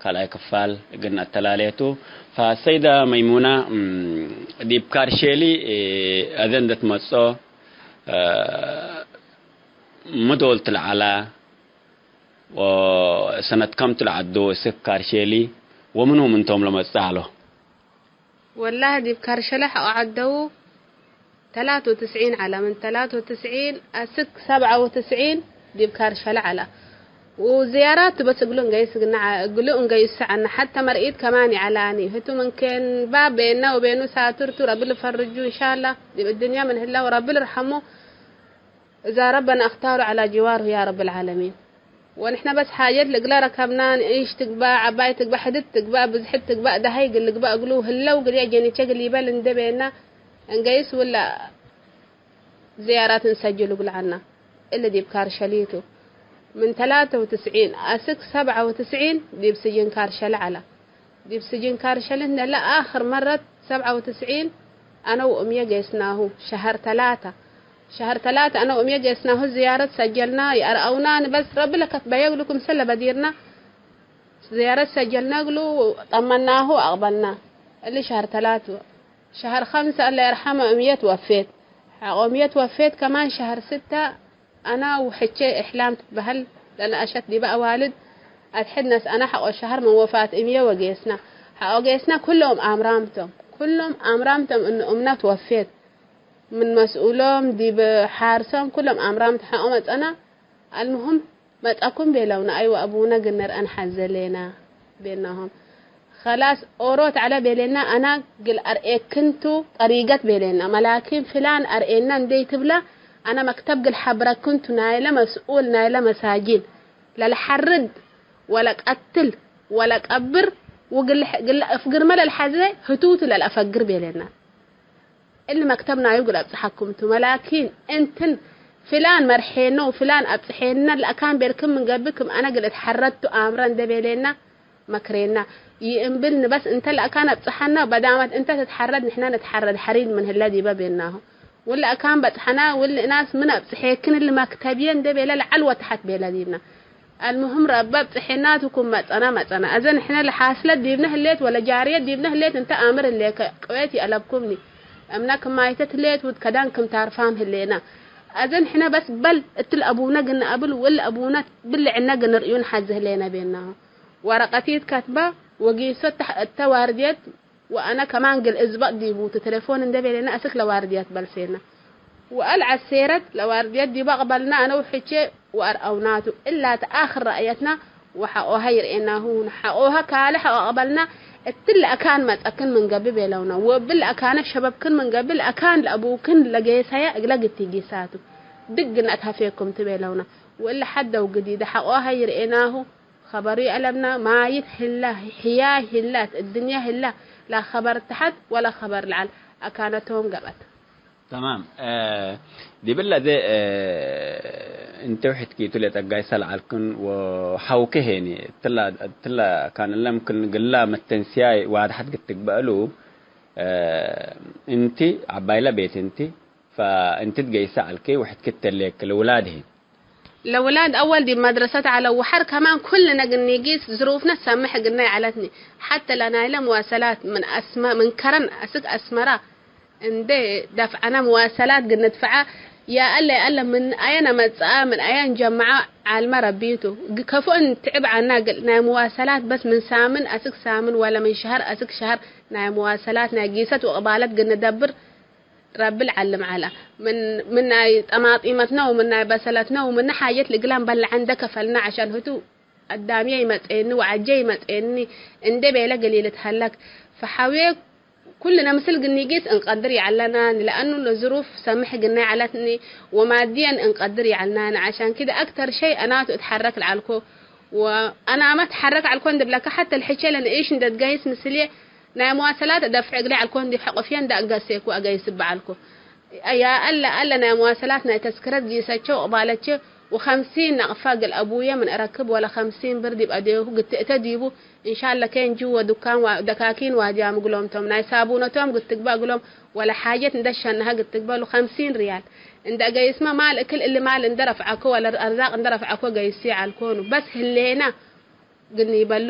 ካልኣይ ክፋል እግል ነአተላሌ ቱ። ፈሰይደ መይሙነ፣ እም፣ ዲብ ካርሼሊ፣ እ፣ አዜ እንዴ ትመጽኦ፣ እ፣ ሚ ዶል ቱ ለዐላ፣ ወሰነት ከም ቱ ለዐዶ እስክ ካርሼሊ፣ ወምኑ ምንቶም ለመጽእ ዐሎ? ወላሂ፣ ዲብ ካርሸለ ሐቆ ዐደዉ ተላተ ወትስዒን ዐለ። ምን ተላተ ወትስዒን አስክ ሰብዐ ወትስዒን ዲብ ካርሸለ ዐለ። ወዝያራት በስ እግሉ እንገይስ ግና ዐ-፣ እግሉ እንገይስ ዐነ። ሐተ መርኢት ከማን ይዐላኒ። ህቱ ምን ኬን ባብ ቤነ ወቤኑ ሳትር ቱ፣ ረቢ ልፈርጁ እንሻላ። ዲብ እድንያ ምን ህለው ረቢ ልርሐሙ። እዛ ረበና እክታሩ ዐላ ጅዋርሁ ያ ረብል ዓለሚን። ወንሕነ በስ ሓጀት ለእግለ ረከብና፣ ንእሽ ትግባእ፣ ዐባይ ትግባእ፣ ሕድት ትግባእ፣ ብዝሕት ትግባእ፣ ደሀይ እግል ልግባእ እግሉ ህለው ግድየ ጀኒቼ እግል ይበል እንዴ ቤና፣ እንገይስ ውላ ዝያራት እንሰጅሉ እግል ዐና። እሊ ዲብ ካርሸሊቱ ምን ተላተ ወትስዒን አስክ ሰብዐ ወትስዒን ዲብ ስጅን ካርሸለ ዐላ። ዲብ ስጅን ካርሸልነ ለአክር መረት ሰብዐ ወትስዒን አነ ወእምዬ ጌስናሁ። ሸሀር ተላተ፣ ሸሀር ተላተ አነ ወእምዬ ጌስናሁ። ዝያረት ሰጀልና፣ ይአርአውናን፣ በስ ረቢ ለከትበየ እግሉ ክምሰል ለበዲርና ዝያረት ሰጀልና እግሉ፣ ጠመናሁ፣ አቅበልና። እሊ ሸሀር ተላቱ። ሸሀር ከምሰ አለ የርሐመ እምዬ ትወፌት። ሐቆ እምዬ ትወፌት ከማን ሸሀር ስተ አና ውሕቼ እሕላም ትትበሀል ለነአሸት ዲበ አዋልድ አትሕድ ነስአና። ሐቆ ሸሀር ምን ወፋት እምዬ ወጌስና። ሐቆ ጌስና ኩሎም አምራምቶም፣ ኩሎም አምራምቶም እኑ እምነ ትወፌት። ምን መስኡሎም ዲብ ሓርሶም ኩሎም አምራምት ሐቆ መጸና። አልሙሁም መጸኩም ቤለውነ። አይወ አቡነ ግን ንርአን ሐዘ ሌና ቤልናሆም። ከላስ ኦሮት ዐለ ቤሌና። አና ግል አርኤክን ቱ ጠሪገት ቤሌና። መላኪን ፍላን አርኤና እንዴ ትብላ፣ አና መክተብ ግል ሐብረክን ቱ ናይለ መስኡል ናይለ መሳጂን ለለሐርድ ወለቀትል ወለቀብር ወግል፣ ግል እፍግርመ ለልሐዜ ህቱቱ ለልአፈግር ቤሌና። እሊ መክተብ ናዩ እግል አብጽሐኩም ቱ። መላኪን እንትን ፍላን መርሔነ ወፍላን አብጽሔነ ለአካን ቤልክም ምን ገብእ ክም አነ እግል እትሐረድ ቱ አምረ እንዴ ቤሌና መክሬና። ይእምብልን በስ እንተ ለአካን አብጽሐና በዳመት እንተ ትትሐረድ ንሕነ ንትሐረድ ሐሪድ ምን ህለ ዲበ ቤልናሁ። ወለ አካን በጽሐና ወለ እናስ ምን አብጽሔክን እሊ መክተብየ እንዴ ቤለ ለዐል ወተሐት ቤለ ዲብና። አልሙህም ረቢ አብጽሔናቱ ክም መጸና መጸና። አዘ ንሕነ ለሓስለት ዲብነ ህሌት ወለ ጃርየት ዲብነ ህሌት እንተ አምር ህሌከ ቅዌት ይአለብኩምኒ። እምነ ክም ማይተት ህሌት ውድ ከዳን ክም ታርፋም ህሌና። አዘ ንሕነ በስ በል እትለ አቡነ ግነ አብል ወለ አቡነ ብልዕነ ግንርእዩ ንሐዜ ህሌነ ቤልናሁ። ወረቀቲት ከትበ ወጊሶ ተሕ እተ ዋርድየት ወአነ ከማን ግል እዝበጥ ዲቡ ቱ ቴሌፎን እንዴ ቤሌነ አስክ ለዋርድያት በልሴነ። ወአል ዐሴረት ለዋርድያት ዲቡ አቅበልና አነ ውሕቼ ወአርአውናቱ። እላ ተአክር ረአየትና ወሐቆሀ ይርኤናሁ። ሐቆሀ ካልእ ሐቆ አቅበልና እትለ አካን መጸክን ምን ገብእ ቤለውና። ወእብለ አካነ ሸበብክን ምን ገብእ ለአካን ለአቡክን ለጌሰየ እግለ ግቲ ጊሳቱ። ድግ ነአትሀፌኩም ቱ ቤለውና። ወእለ ሐደው ግዲደ ሐቆሀ ይርኤናሁ። ኸበሩ ይአለብና፣ ማይት ህላ፣ ሕያይ ህላት፣ እድንየ ህላ፣ ላ ኸበር ተሐት ወላ ኸበር ለዐል አካነቶም ገብአት። ተማም። እ፣ ዲብለ ዘ፣ እ፣ እንተ ውሕድ ኪቱ ለጸጋይ ሰልዓልክን ወሐውከ ሄኒ፣ እትላ፣ እትላ ካን እለ ምክን ግላ መተንስያይ ዋድሐት ግትግበእሉ፣ እ፣ እንቲ ዐባይለ ቤት እንቲ፣ ፈእንቲ ትገይሰ ዐልኪ ውሕድ ክትተሌክ ለውላድ ህን። ለውላድ አወል ዲብ መድረሰት ዐለው ወሐር ከማን ኩልነ ግኒጊስ ዝሩፍነ ትሰምሕ ግናይ ዐለትኒ። ሐተ ለናይለ መዋሰላት ምን አስመ-፣ ምን ከረን አስክ አስመራ እንዴ ደፍዐነ መዋሰላት ግንድፍዐ። ያአለ ያአለ ምን አየ ነመጽአ ምን አየ እንጀምዐ ዓልመ ረቢቱ። ግ-፣ ከፎ እንትዕብ ዐና እግል ናይ መዋሰላት በስ ምን ሳምን አስክ ሳምን ወለ ምን ሸሀር አስክ ሸሀር ናይ መዋሰላት ናይ ጊሰት ወቅባለት ግንደብር ረቢ ለዐልም ዐለ። ምን፣ ምን ናይ ጠማጢመትነ ወምን ናይ በሰለትነ ወምነ ሓጀት ልግላም በልዐ እንዴ ከፈልነ ዐሸን ህቱ አዳምዬ ይመጽኤኒ ወዐጄ ይመጽኤኒ እንዴ ቤለ ገሌ ልትሀለክ። ፈሐውዬ ኩልነ ምስል ግኒጊስ እንቀድር ይዐለናን፣ ለአኑ ለዝሩፍ ሰምሕ ግናይ ዐለትኒ ወማድየን እንቀድር ይዐልናን። ዐሻን ክደ አክተር ሸይ አናቱ እትሐረክ ለዐልኮ ወአናመ እትሐረክ ዐልኮ እንድብለከ ሐተ ለሕቼ ለንእሽ እንዴ ትገይስ ምስልዬ ናይ መዋሰላት እደፍዕ እግል ዐልኮ እንዲብ ሐቆፍየ እንደ አገሴኩ አገይስ እበ ዐልኮ። ያ አለ አለ ናይ መዋሰላት ናይ ተስክረት ጊሰቼ ወቅባለቼ ወከምሲን ነቅፈ እግል አቡየ ምን እረክብ ወለ ከምሲን ብር ዲብ አዴሁ ግትእተ ዲቡ እንሻለ ኬን ጅወ ዱካን ዋ-፣ ደካኪን ዋድያም እግሎም ቶም ናይ ሳቡነቶም ግትግበእ እግሎም ወለ ሓጀት እንደ ሸነሀ ግትግበሉ ከምሲን ርያል እንደ አገይስመ ማል እክል እሊ ማል እንደ ረፍዐኮ ወለ አርዛቅ እንደ ረፍዐኮ ገይሴ ዐልኮኑ በስ ህሌና። ግኒ በሉ።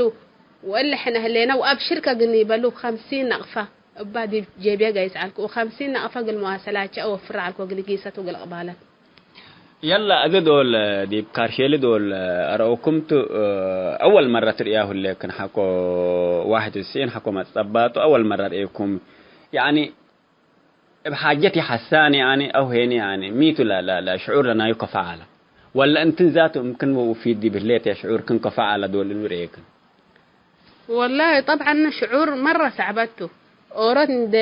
ወእለ ሕነ ህሌነ ወአብሽርከ ግኒ በሉ። ከምሲን ነቅፈ እባ ዲብ ጄብየ ገይስ ዐልኩ። ወከምሲን ነቅፈ እግል መዋሰላቼ አወፍር ዐልኩ እግል ጊሰት ወእግል ቅባለት። የላ፣ እብ ዶል ዲብ ካርሼሊ ዶል አረኡኩም ቱ፣ አወል መረ ትርእያሁ ህሌክን ሐቆ ዋሕድ ወትስዒን ሐቆ መጸባጡ አወል መረ ርኤኩም። ያኒ እብ ሓጀት ይሐሳኒ አኒ አው ሄኒ አኒ ሚቱ ለ-፣ ለ-፣ ለሽዑር ለናዩ ከፋ ዐለ። ወለ እንትን ዛቱ እምክን ወፊድ ዲብ ህሌት ሽዑርክን ከፋ ዐለ ዶል እሉ ርኤክን። ወላሂ ጠብዐን ሽዑር መረ ሰዕበት ቱ። ኦሮት እንደ፣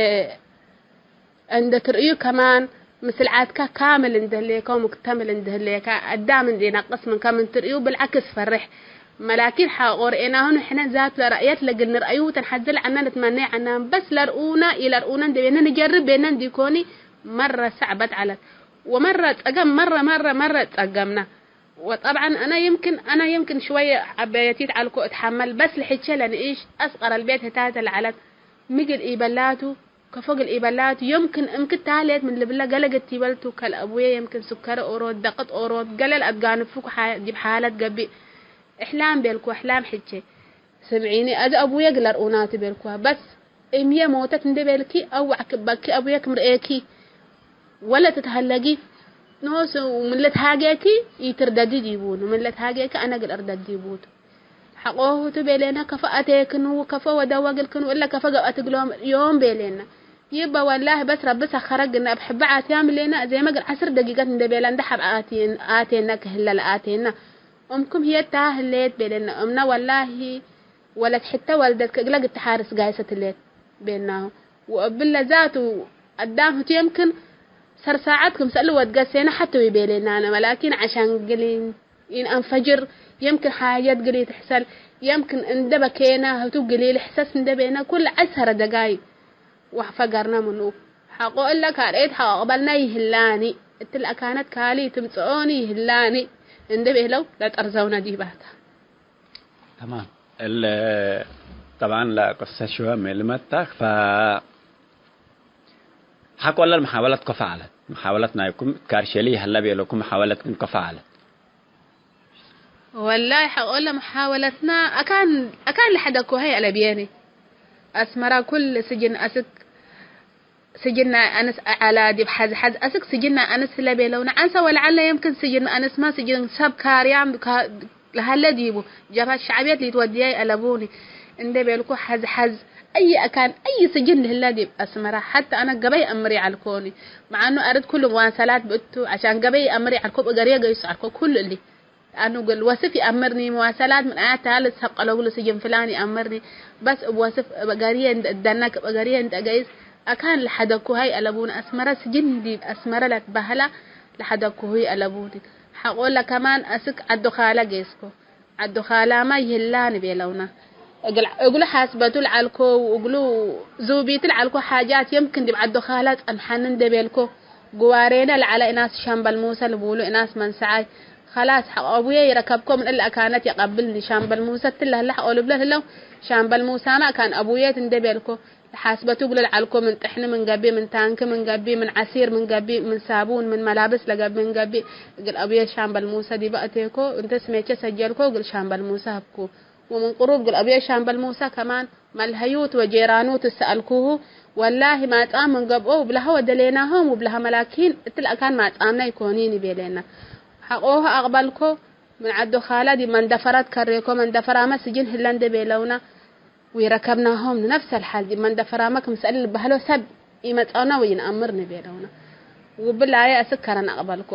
እንደ ትርእዩ ከማን ምስል ዓድካ ካምል እንደ ህሌከ ወሙክተምል እንደ ህሌከ፣ አዳም እንዴ ነቅስ ምንከ ምን ትርእዩ ብልዐክስ ፈርሕ። መላኪን ሐቆ ርኤናሁ ንሕነ ዛት ለረእየት ለእግል ንርአዩ ተንሐዝል ዐና ንትመኔ ዐና። በስ ለርኡነ ኢለርኡነ እንዴ ቤነ ንጀርብ ቤነ እንዲኮኒ መረ ሰዕበት ዐለት። ወመረ ጸገም መረ መረ መረ ጸገምነ። ወጠብዐን አነ ይምክን፣ አነ ይምክን ሽወየ ዐበየቲት ዐልኮ እትሐመል፣ በስ ለሕቼ ለንኢሽ አስቀረ ልቤት ህታተ ለዐለት፣ ምግል ኢበላቱ፣ ከፎ እግል ኢበላቱ፣ የምክን እምክት ታሌት ምን ልብለ ገሌ ገቲበልቱ፣ ከልአቡዬ የምክን ስከረ ኦሮት፣ ደቅት ኦሮት፣ ገሌ ለአትጋንፉኩ ሓ-፣ ዲብ ሓለት ገብእ። እሕላም ቤልኩ፣ እሕላም ሕቼ። ስምዒኒ፣ አዜ አቡዬ እግል አርኡናቱ ቤልኩ። በስ እምዬ ሞተት እንዴ ቤልኪ፣ አው ዐቅበኪ አቡዬ ክም ርኤኪ፣ ወለ ትትሀለጊ፣ ኖሱ ምን ልትሃጌኪ ኢትርደዲ ዲቡኑ፣ ምን ልትሃጌኪ አነ እግል እርደድ ዲቡቱ። ሐቆሁ ቱ ቤሌነ፣ ከፎ አቴክኑ፣ ከፎ ወደወ እግልክኑ፣ እለ ከፎ ገብአት እግሎም ዮም ቤሌነ። ይበ ወላሂ በስ ረቢ ሰኸረ ግነ እብ ሕበ ዓትያም ሌነ፣ ዜመ እግል ዐስር ደቂቀት እንዴ ቤለ እንዴ ሐብ አቴን-፣ አቴነ ክህለ ለአቴነ። እምኩም ህዬ ታ ህሌት ቤሌነ፣ እምነ ወላሂ ወለት ሕተ ወልደት ከእግለ ግትሓርስ ጋይሰት ህሌት ቤልናሁ። ወእብለ ዛቱ አዳም ህቱ የምክን ሰር ሳዐት ክምሰል ወትገሴነ ሐቴ ወይቤሌናነ፣ ወላኪን ዐሻን ግል ኢንአንፈጅር፣ የምክን ሓጀት ግል ኢትሕሰል፣ የምክን እንደ በኬነ ህቱ ግል ኢልሕሰስ እንደ ቤነ ኩል ዐሰረ ደቃይቅ ወፈገርነ ምኑ። ሐቆ እለ ካልአይት ሐቆ አቅበልነ ይህላኒ፣ እትለ አካነት ካሊ ትምጽኦኒ ይህላኒ እንደ ቤለው ለጠርዘውነ ዲባታ። ተማም። እል ጠብዓን ለቅሰት ሽወ ሚ ልመጣክ፣ ፈ ሐቆ ለልመሓወለት ከፎ ዐለት። መሓወለት ናይኩም እት ካርሼሊ ሀለ ቤለኩም፣ መሓወለት ግን ከፎ ዐለት። ወላይ ሐቆ ለመሓወለትና አካን፣ አካን ለሐደኮ ሀይ አለብየኒ። አስመራ ኩል ስጅን አስክ ስጅን ናይ አንስ ዐላ፣ ዲብ ሐዝ-ሐዝ አስክ ስጅን ናይ አንስ ህለ ቤለውኒ። ዐንሰ ወለዐለ የምክን ስጅን አንስመ ስጅን ሰብ ካርያም ካ-፣ ለሀለ ዲቡ፣ ጀብሀት ሸዕብየት ሊትወድያይ አለቡኒ እንዴ ቤልኩ፣ ሐዝ-ሐዝ አይ አካን አይ ስጅን ለህለ ዲብ አስመራ፣ ሐተ አነ ገበይ አምር ይዐልኮኒ። መዓኑ አርድ ኩሉ መዋሰላት ብእቱ፣ ዐሻን ገበይ አምር ይዐልኮ፣ እብ እገርየ ገይሱ ዐልኮ ኩሉ እሊ። ለአኑ እግል ወስፍ ይአምርኒ፣ መዋሰላት ምን አያት ተላ ልትሰቀሎ እግሉ ስጅን ፍላን ይአምርኒ። በስ እብ ወስፍ እብ እገርዬ እንደ እደነክ፣ እብ እገርዬ እንደ እገይስ አካን ለሐደኩ ሀይ አለቡኒ። አስመረ ስጅን ዲብ አስመረ ለትበህላ ለሐደኩ ህይ አለቡኒ። ሐቆለ ከማን አስክ ዐዱ ካለ ጌስኮ። ዐዱ ካላመ ይህላኒ ቤለውነ። እግል፣ እግሉ ሓስበቱ ለዐልኮ ወእግሉ ዙቢቱ ለዐልኮ ሓጃት የምክን ዲብ ዐዱ ካላ ጸንሐኒ እንዴ ቤልኮ፣ ግዋሬነ ለዐለ እናስ ሻምበል ሙሰ ልቡሉ እናስ መንሰዓይ፣ ከላስ ሐቆ አቡዬ ይረከብኮ ምን እለ አካነት የቀብልኒ። ሻምበል ሙሰ እትለ ህለ ሐቆ ልብሎ ህለው፣ ሻምበል ሙሳመ አካን አቡዬት እንዴ ቤልኮ፣ ለሓስበቱ እግሉ ለዐልኮ ምን ጥሕኒ ምን ገብእ፣ ምን ታንኪ ምን ገብእ፣ ምን ዐሲር ምን ገብእ፣ ምን ሳቡን ምን መላብስ ለገብእ ምን ገብእ፣ እግል አቡዬ ሻምበል ሙሰ ዲበ አቴኮ፣ እንተ ስሜቼ ሰጀልኮ እግል ሻምበል ሙሰ ሀብኩ። ወምን ቅሩብ እግል አቡዬ ሻምበል ሙሰ ከማን መልሀዩት ወጄራኑት እሰአልኩሁ፣ ወላሂ ማጻም ምን ገብኦ ውብለሀ ወደሌናሆም ውብለሀ መላኪን እትለ አካን ማጻምነ ኢኮኒን ቤሌነ። ሐቆሁ አቅበልኮ፣ ምን ዐዱ ካላ ዲብ መንደፈራት ከሬኮ፣ መንደፈራመ ስጅን ህለ እንዴ ቤለውነ፣ ወኢረከብናሆም። ነፍሰ ለሓል ዲብ መንደፈራመ ክምሰል ልበህሎ ሰብ ኢመጸውነ ወኢነአምር እንዴ ቤለውነ። ውብላየ አስክ ከረን አቅበልኮ።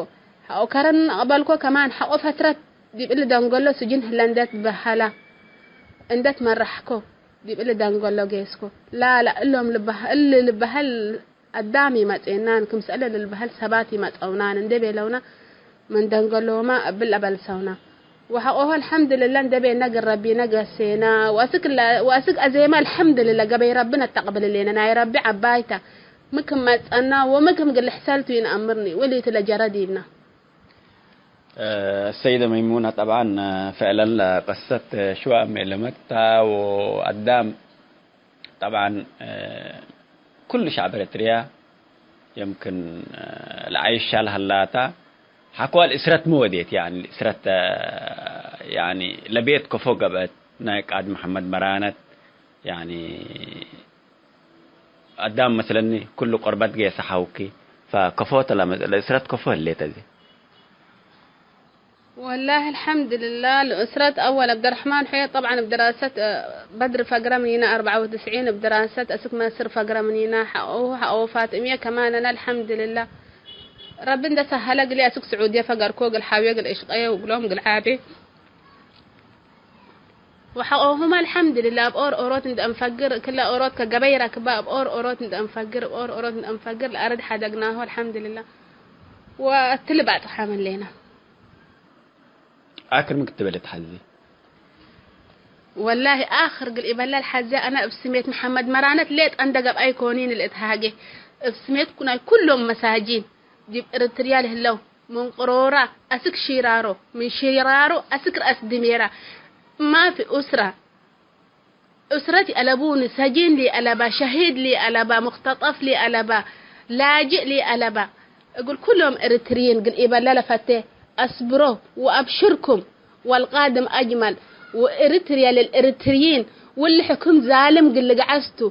ሐቆ ከረን አቅበልኮ ከማን ሐቆ ፈትረት ዲብ እሊ ደንገሎ ስጅን ህለ እንዴ ትበሀላ፣ እንዴ ትመረሕኮ፣ ዲብ እሊ ደንገሎ ጌስኮ። ላላ፣ እሎም ልበህ-፣ እሊ ልበህል አዳም ኢመጽኤናን፣ ክምሰለ ልልበህል ሰባት ኢመጸውናን እንዴ ቤለውነ፣ ምን ደንገሎመ እብል አበልሰውነ። ወሐቆሁ አልሐምድልለ እንዴ ቤነ እግል ረቢነ ገሴነ። ወአስክ ለ-፣ ወአስክ አዜመ አልሐምድልለ ገበይ ረቢ ነተቅብል እሌነ። ናይ ረቢ ዐባይ ተ። ሚ ክም መጸና ወሚ ክም እግል ልሕሰል ቱ ኢነአምርኒ። ወሊቱ ለጀረ ዲብነ። እ፣ ሰይደ መይሙነ፣ ጠብዓን፣ እ፣ ፍዕለን ለቅሰት ሽዋ እሜ ለመታ ወአዳም፣ ጠብዓን፣ እ፣ ኩሉ ሸዕብ ኤረትርያ የምክን፣ እ፣ ለዓይሻ ለሀላታ ሐቆ ለእስረት ሚ ወዴት፣ ያኒ ለእስረት፣ እ፣ ያኒ ለቤት ከፎ ገብአት ናይ ቃድ መሐመድ መራነት፣ ያኒ አዳም መስለኒ፣ ኩሉ ቁርበት ጌሰ ሐውኪ፣ ፈከፎ ተ ለመ-፣ ለእስረት ከፎ ህሌት አዜ። ወላሂ አልሐምድልላህ፣ ለእስረት አወል ዐብደርሕማን ሑየ፣ ጠብዓን እብ ድራሰት፣ እ፣ በድር ፈግረ ምኒነ አርበዐ ወትስዒን፣ እብ ድራሰት አስክ መስር ፈግረ ምኒነ፣ ሐቆሁ ሐቆ ፋጥምየ ከማን አነ አልሐምድልላህ። ረቢ እንደ ሰሀለ እግልዬ አስክ ስዑድየ ፈገርኮ፣ እግል ሐውየ እግል እሽቀየ ወእግሎም እግል ዓቤ። ወሐቆሁመ አልሐምድልላህ፣ እብ ኦር ኦሮት እንደ እንፈግር፣ ክለ ኦሮት ከገበይ ረክበ፣ እብ ኦር ኦሮት እንደ እንፈግር፣ እብ ኦር ኦሮት እንደ እንፈግር፣ ለአርድ ሐደግናሁ፣ አልሐምድልላህ። ወእትሊ ባጽሐ ምን ሌና። አክር ምን ክትበለት ሐዚ? ወላሂ፣ አክር እግል ኢበለል ሐዚ፣ አነ እብ ስሜት መሐመድ መራነት ሌጥ እንደ ገብአይ ኮኒን ለእትሃጌ፣ እብ ስሜት ናይ ኩሎም መሳጂን ዲብ እርትርያ ለህለው፣ ምን ቅሮራ አስክ ሺራሮ፣ ምን ሺራሮ አስክ ረአስ ድሜራ። ማፊ ኡስራ፣ ኡስረት ይአለቡኒ፣ ሰጂን ሊአለባ፣ ሸሂድ ሊአለባ፣ ሙክተጠፍ ሊአለባ፣ ላጅእ ሊአለባ፣ እግል ኩሎም ኤሪትርዪን እግል ኢበለ ለፈቴ አስብሮ ወአብሽርኩም ወልቃድም አጅመል። ወኤሪትርያ ለልኤሪትርዪን፣ ወእሊ ሕክም ዛልም እግል ልግዓዝ ቱ፣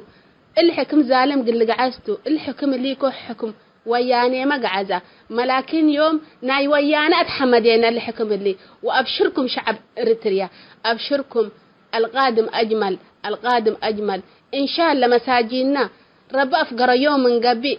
እሊ ሕክም ዛልም እግል ልግዓዝ ቱ፣ እሊ ሕክም እሊኮ ሕክም ወያኔመ ገዐዛ። መላኪን ዮም ናይ ወያነ አትሐመዴነ ለሕክም እሊ። ወአብሽርኩም ሸዐብ ኤሪትርያ፣ አብሽርኩም፣ አልቃድም አጅመል፣ አልቃድም አጅመል። እንሻለ መሳጂንና ረቢ አፍገረዮም ምን ገብእ፣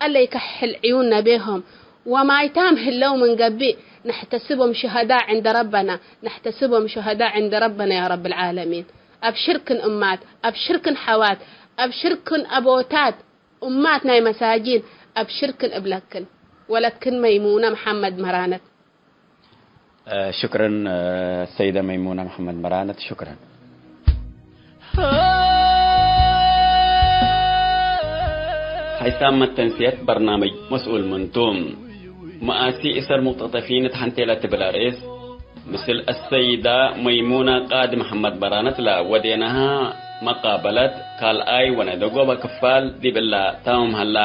አለ ይከሕል ዕዩንነ ቤሆም። ወማይታም ህለው ምን ገብእ፣ ነሕተስቦም ሹሀዳእ ዕንደ ረበና፣ ነሕተስቦም ሹሀዳእ ዕንደ ረበና ያ ረብ ልዓለሚን። አብሽርክን እማት፣ አብሽርክን ሐዋት፣ አብሽርክን አቦታት፣ ኡማት ናይ መሳጂን፣ አብሽርክን እብለክን። ወለክን መይሙነ መሐመድ መራነት። እ፣ ሽክረን፣ እ፣ ሰይደ መይሙነ መሐመድ መራነት፣ ሽክረን። ሐይሳም መተንስየት በርናምጅ መስኡል ምንቱ። መአሲ እሰር ሙቅተጠፊን እት ሐንቴ ለትብል አርእስ፣ ምስል አሰይዳ መይሙነ ቃዲ መሐመድ መራነት ለወዴናሃ መቃበለት ካልኣይ ወነደጎበ ክፋል ዲብ እላ ታምም ሀላ።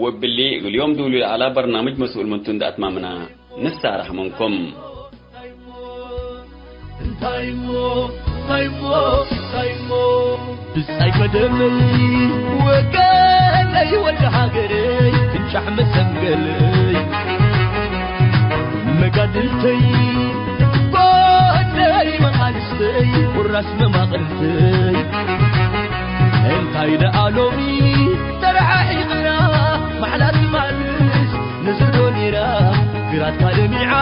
ወእብሊ እግል ዮም ዱሉ ለዐላ በርናምጅ መስኡል ምንቱ እንዴ አትማምና ንሳረሕ ምንኩም። እንታይሞ፣ እንታይሞ፣ እንታይሞ፣ ብጻይ ቀደመይ ወገነይ ወልደ ሃገረይ፣ ፍንጫሕ መሰንገለይ፣ መጋድልተይ፣ ጎነይ መቃልስተይ፣ ቁራስ መማቕልተይ፣ እንታይ ደኣ ሎሚ ተረሓሒቕና፣ ማዕላ ትማልስ ንዝዶ ኒራ፣ ግራትካ ደሚዓ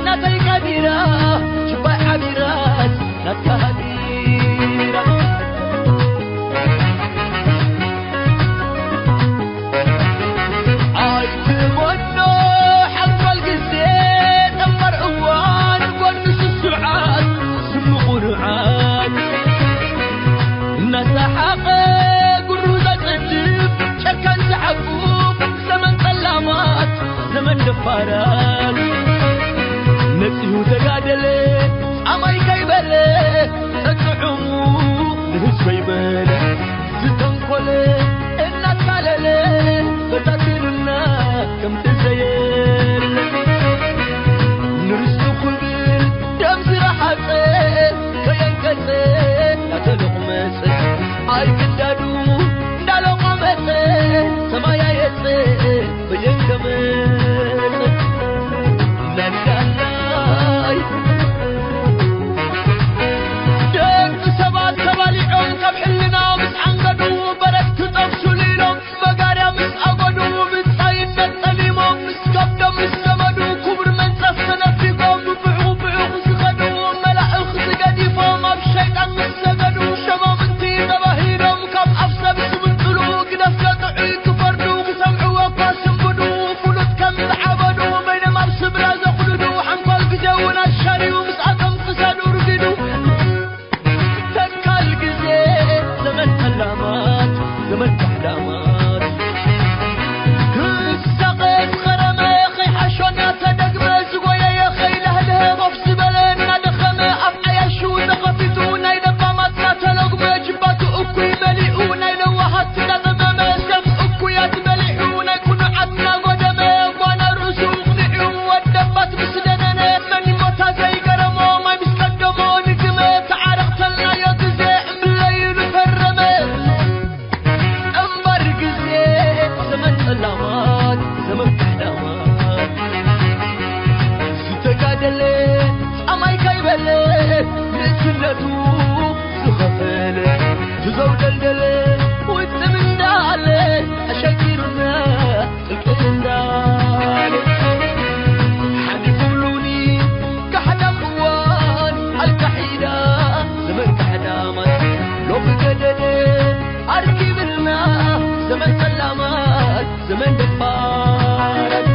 ናተይ ቀዲራ፣ ችባይ ዓቢራስ ናትካ ሃዲራ። ኣይትመኖ ሓልፋል ግዜ፣ ጠንባር እዋን ጎኒ ስሱዓት ስሙ ቁኑዓት። እናሰሓቐ ጉሩ ዘጽድፍ ጨካን ዘዐቁብ ዘመን ጸላማት ዘመን ደፋራት። ነጺሁ ተጋደለ ጻማይ ከይበለ ጸግዑሙ ንህዝበይ በለ። ዝተንኮለ እናታለለ በታቲኑና ከም ትዘየለ። ንርስቱ ክብል ደም ዝረሓጸ ከየንቀጸ ናተለቑመጸ። ኣይግዳዱ እንዳለቋመጸ ሰማይ ኣየጸ በየንከመጸ። ነዳላይ ደቂ ሰባት ተባሊዖም ካብ ሕልና ምስ ዓንገዱ በረት ክጠብሱ ሊሎም መጋርያ ምስ ኣጎዱ ብጻይነት ጠሊሞም ምስ ከብዶም ምስ ዘመዱ ክቡር መንጸፍ ተነፊጎም ብብዕቑ ብዕቑ ዝኸዱ መላእኽቲ ገዲፎም ኣብ ሸይጣን ምስ ሰገዱ ሸማምንቲ ተባሂሎም ካብ ኣፍ ሰብ ዝምንጥሉ ግደፍ ዘጥዑይ ክፈርዱ ክሰምዕዎ እኳ ስንብዱ ፍሉጥ ከም ዝዓበዱ በይኖም ኣብ ስብራ ዘኹልዱ ሓንኳል ግዜ እውን ኣሻርዩ ምስኣቶም ክሳዱ ርጊዱ። ተካል ግዜ ዘመን ጠላማት ዘመን ካሕዳማት ክሳቐ ዝኸረመ ከይሓሾና ተደግመ ዝጎየየ ከይለህለሀ ኮፍ ዝበለ እናደኸመ ኣብ ዓያሹ ተኸፊቱ ናይ ለባማት እናተለጉመ ጅባቱ እኩይ መሊኡ ናይ ለዋሃት እናጠመመ ሰፍ እኩያት በሊዑ ናይ ቅኑዓት እናጎደመ ጓና ርእሱ እቕኒዑ ወደባት ምስ ደነነ መን ይሞታ ዘይገረሞ ማይ ምስ ቀደሞ ንግመ ተዓረቕተልናዮ ግዜ እምብለይሉ ፈረመ። እምበር ግዜ ዘመን ጸላማት ዘመን ካሕዳማት ዝተጋደለ ጻማይ ከይበለ ንእስነቱ ዝኸፈለ ትዘው ደልደለ ውጥም እንዳለ ኣሸጊሩና ጥልቅ እንዳለ ሓሊፉ ብሉኒ ካሕዳም እዋን ኣልካሒዳ ዘመን ካሕዳማት ሎሚ ገደደ ኣርኪብልና ዘመን ጸላማት ዘመን ደፋራት።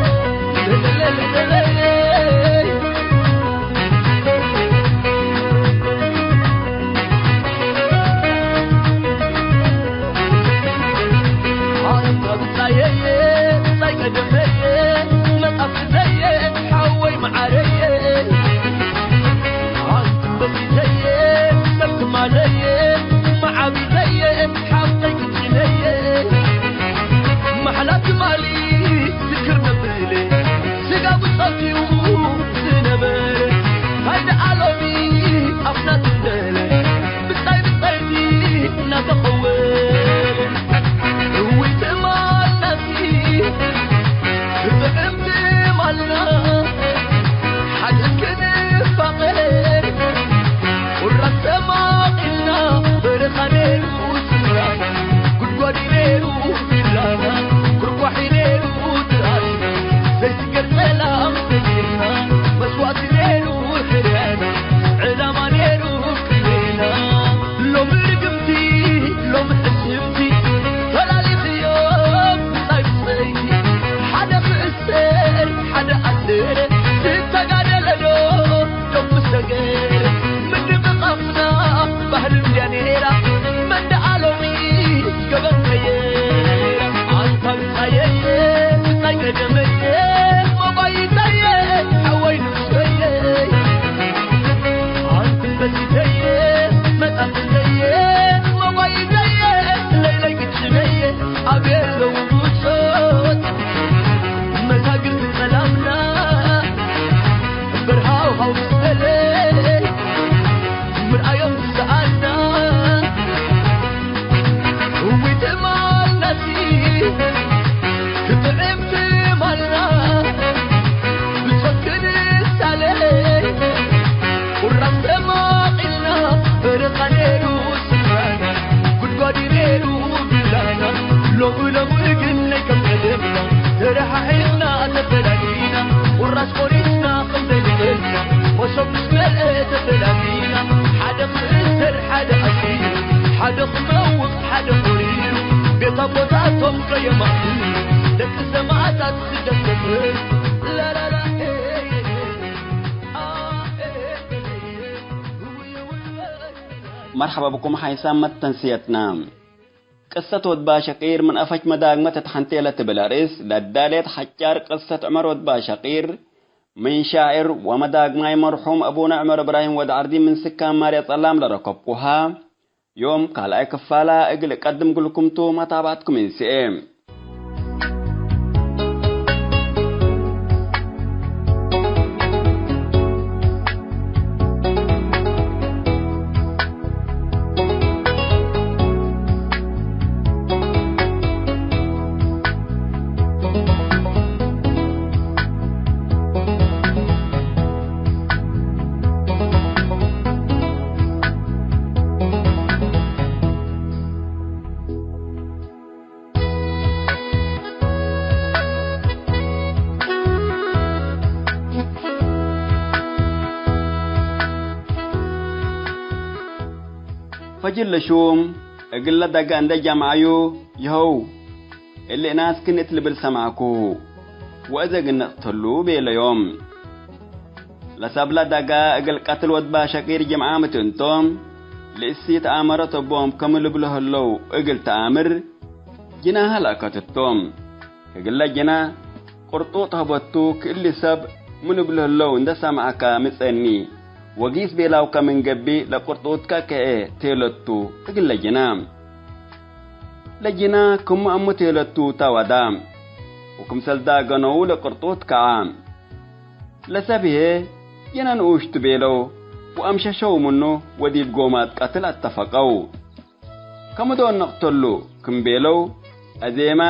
ተቀወል እዊ ትማል ናቲ ብጥዕምቲ ማልና ሓደት ክንፋቐር ቁራስ ተማቒልና በረኻ ነይሩ ስምራና ጉድጓድ ነይሩ ፊላና ኩርኳሕ ነይሩ ትኣልና ዘይስገር ጸላም ሰጊርና መስዋእቲ ነይሩ ሕርያና ዕላማ ነይሩ ቅኔና ሎሚ ርግምቲ ሎሚ ሕስምቲ ፈላሊኽዮም ብጻይ ብጸይቲ ሓደ ክእሰር ሓደ ኣስር ዝተጋደለ ዶ ዶብ ምሰገር ምድምቓፍና ባህል እንድያ ነይራ መንደኣ ሎሚ ገበን ቀየራ ኣንታ ብጻየየ ብጻይ ቀደመየ መባይታየ ሓወይ ንስበየ ኣንት በሲተየ መጻፍተየ መባይተየ ለይለይ ግጭነየ ኣብ የለው ብጾት መሳግር ትጸላምና በርሃው ሃው ትሰለይ ምርኣዮም ትሰኣልና እዊ ትማል ናቲ ክጥዕም ትማልና ብጾት ክንሳለይ ቁራስ ተማቒልና በረኻ ነይሩ ስፍራና ጉድጓድ ነይሩ ቢላና ሎሚ ሎሚ ግን ናይ ከም ቀደምና ተረሓሒቕና ተፈላሊና ቁራስ ቆሪስና ከም ዘይንበልና መሶብ ምስ መልአ ተፈላሊና ሓደ ክእሰር ሓደ ኣሲሩ ሓደ ክመውት ሓደ ቆሪሩ ቤት ኣቦታቶም ከየማእቱ ደቂ ሰማእታት ስደት ተትህብ ላላላ መርሐባ ብኩም ሓይሳም መተንስየትና። ቅሰት ወድ ባሸቂር ምን አፈች መዳግመት እት ሐንቴ ለትብል አርእስ ለዳሌት ሐጫር ቅሰት ዑመር ወድ ባሸቂር ምን ሻዕር ወመዳግማይ መርሑም አቡነ ዑመር እብራሂም ወድ ዐርዲ ምን ስካን ማርየ ጸላም ለረከብኩሃ ዮም ካልኣይ ክፋላ እግል እቀድም ግልኩም ቱ መታብዐትኩም እንስኤ። ፈጅር ለሹም እግለ ደገ እንዴ ጀምዐዩ፣ ይሀው፣ እሊ እናስ ክን እት ልብል ሰምዐኩሁ፣ ወእዘ እግል ንቅተሉ ቤለዮም። ለሰብለ ደገ እግል ቀትል ወድ ባሸቂር ጅምዓ ምትእንቶም፣ ለእሲት አመረት እቦም ከም ልብሎ ህለው እግል ተአምር፣ ጅናሀ ለአከትቶም። እግለ ጅና ቅርጡጥ ሀበቱ ክእሊ ሰብ ምን እብሉ ህለው እንዴ ሰምዐከ ምጸኒ፣ ወጊስ ቤላውከ ምን ገብእ ለቅርጡጥከ ከኤ ቴለቱ እግለ ጅና። ለጅና ክም አሙ ቴለቱ ተወዳ፣ ወክምሰል ዳገነው ለቅርጡጥ ከዐ። ለሰብ ህዬ ጅና ንኡሽ ቱ ቤለው ወአምሸሸው ምኑ ወዲብ ጎማት ቀትል አተፈቀው። ከምዶን ንቅተሉ ክም ቤለው፣ አዜመ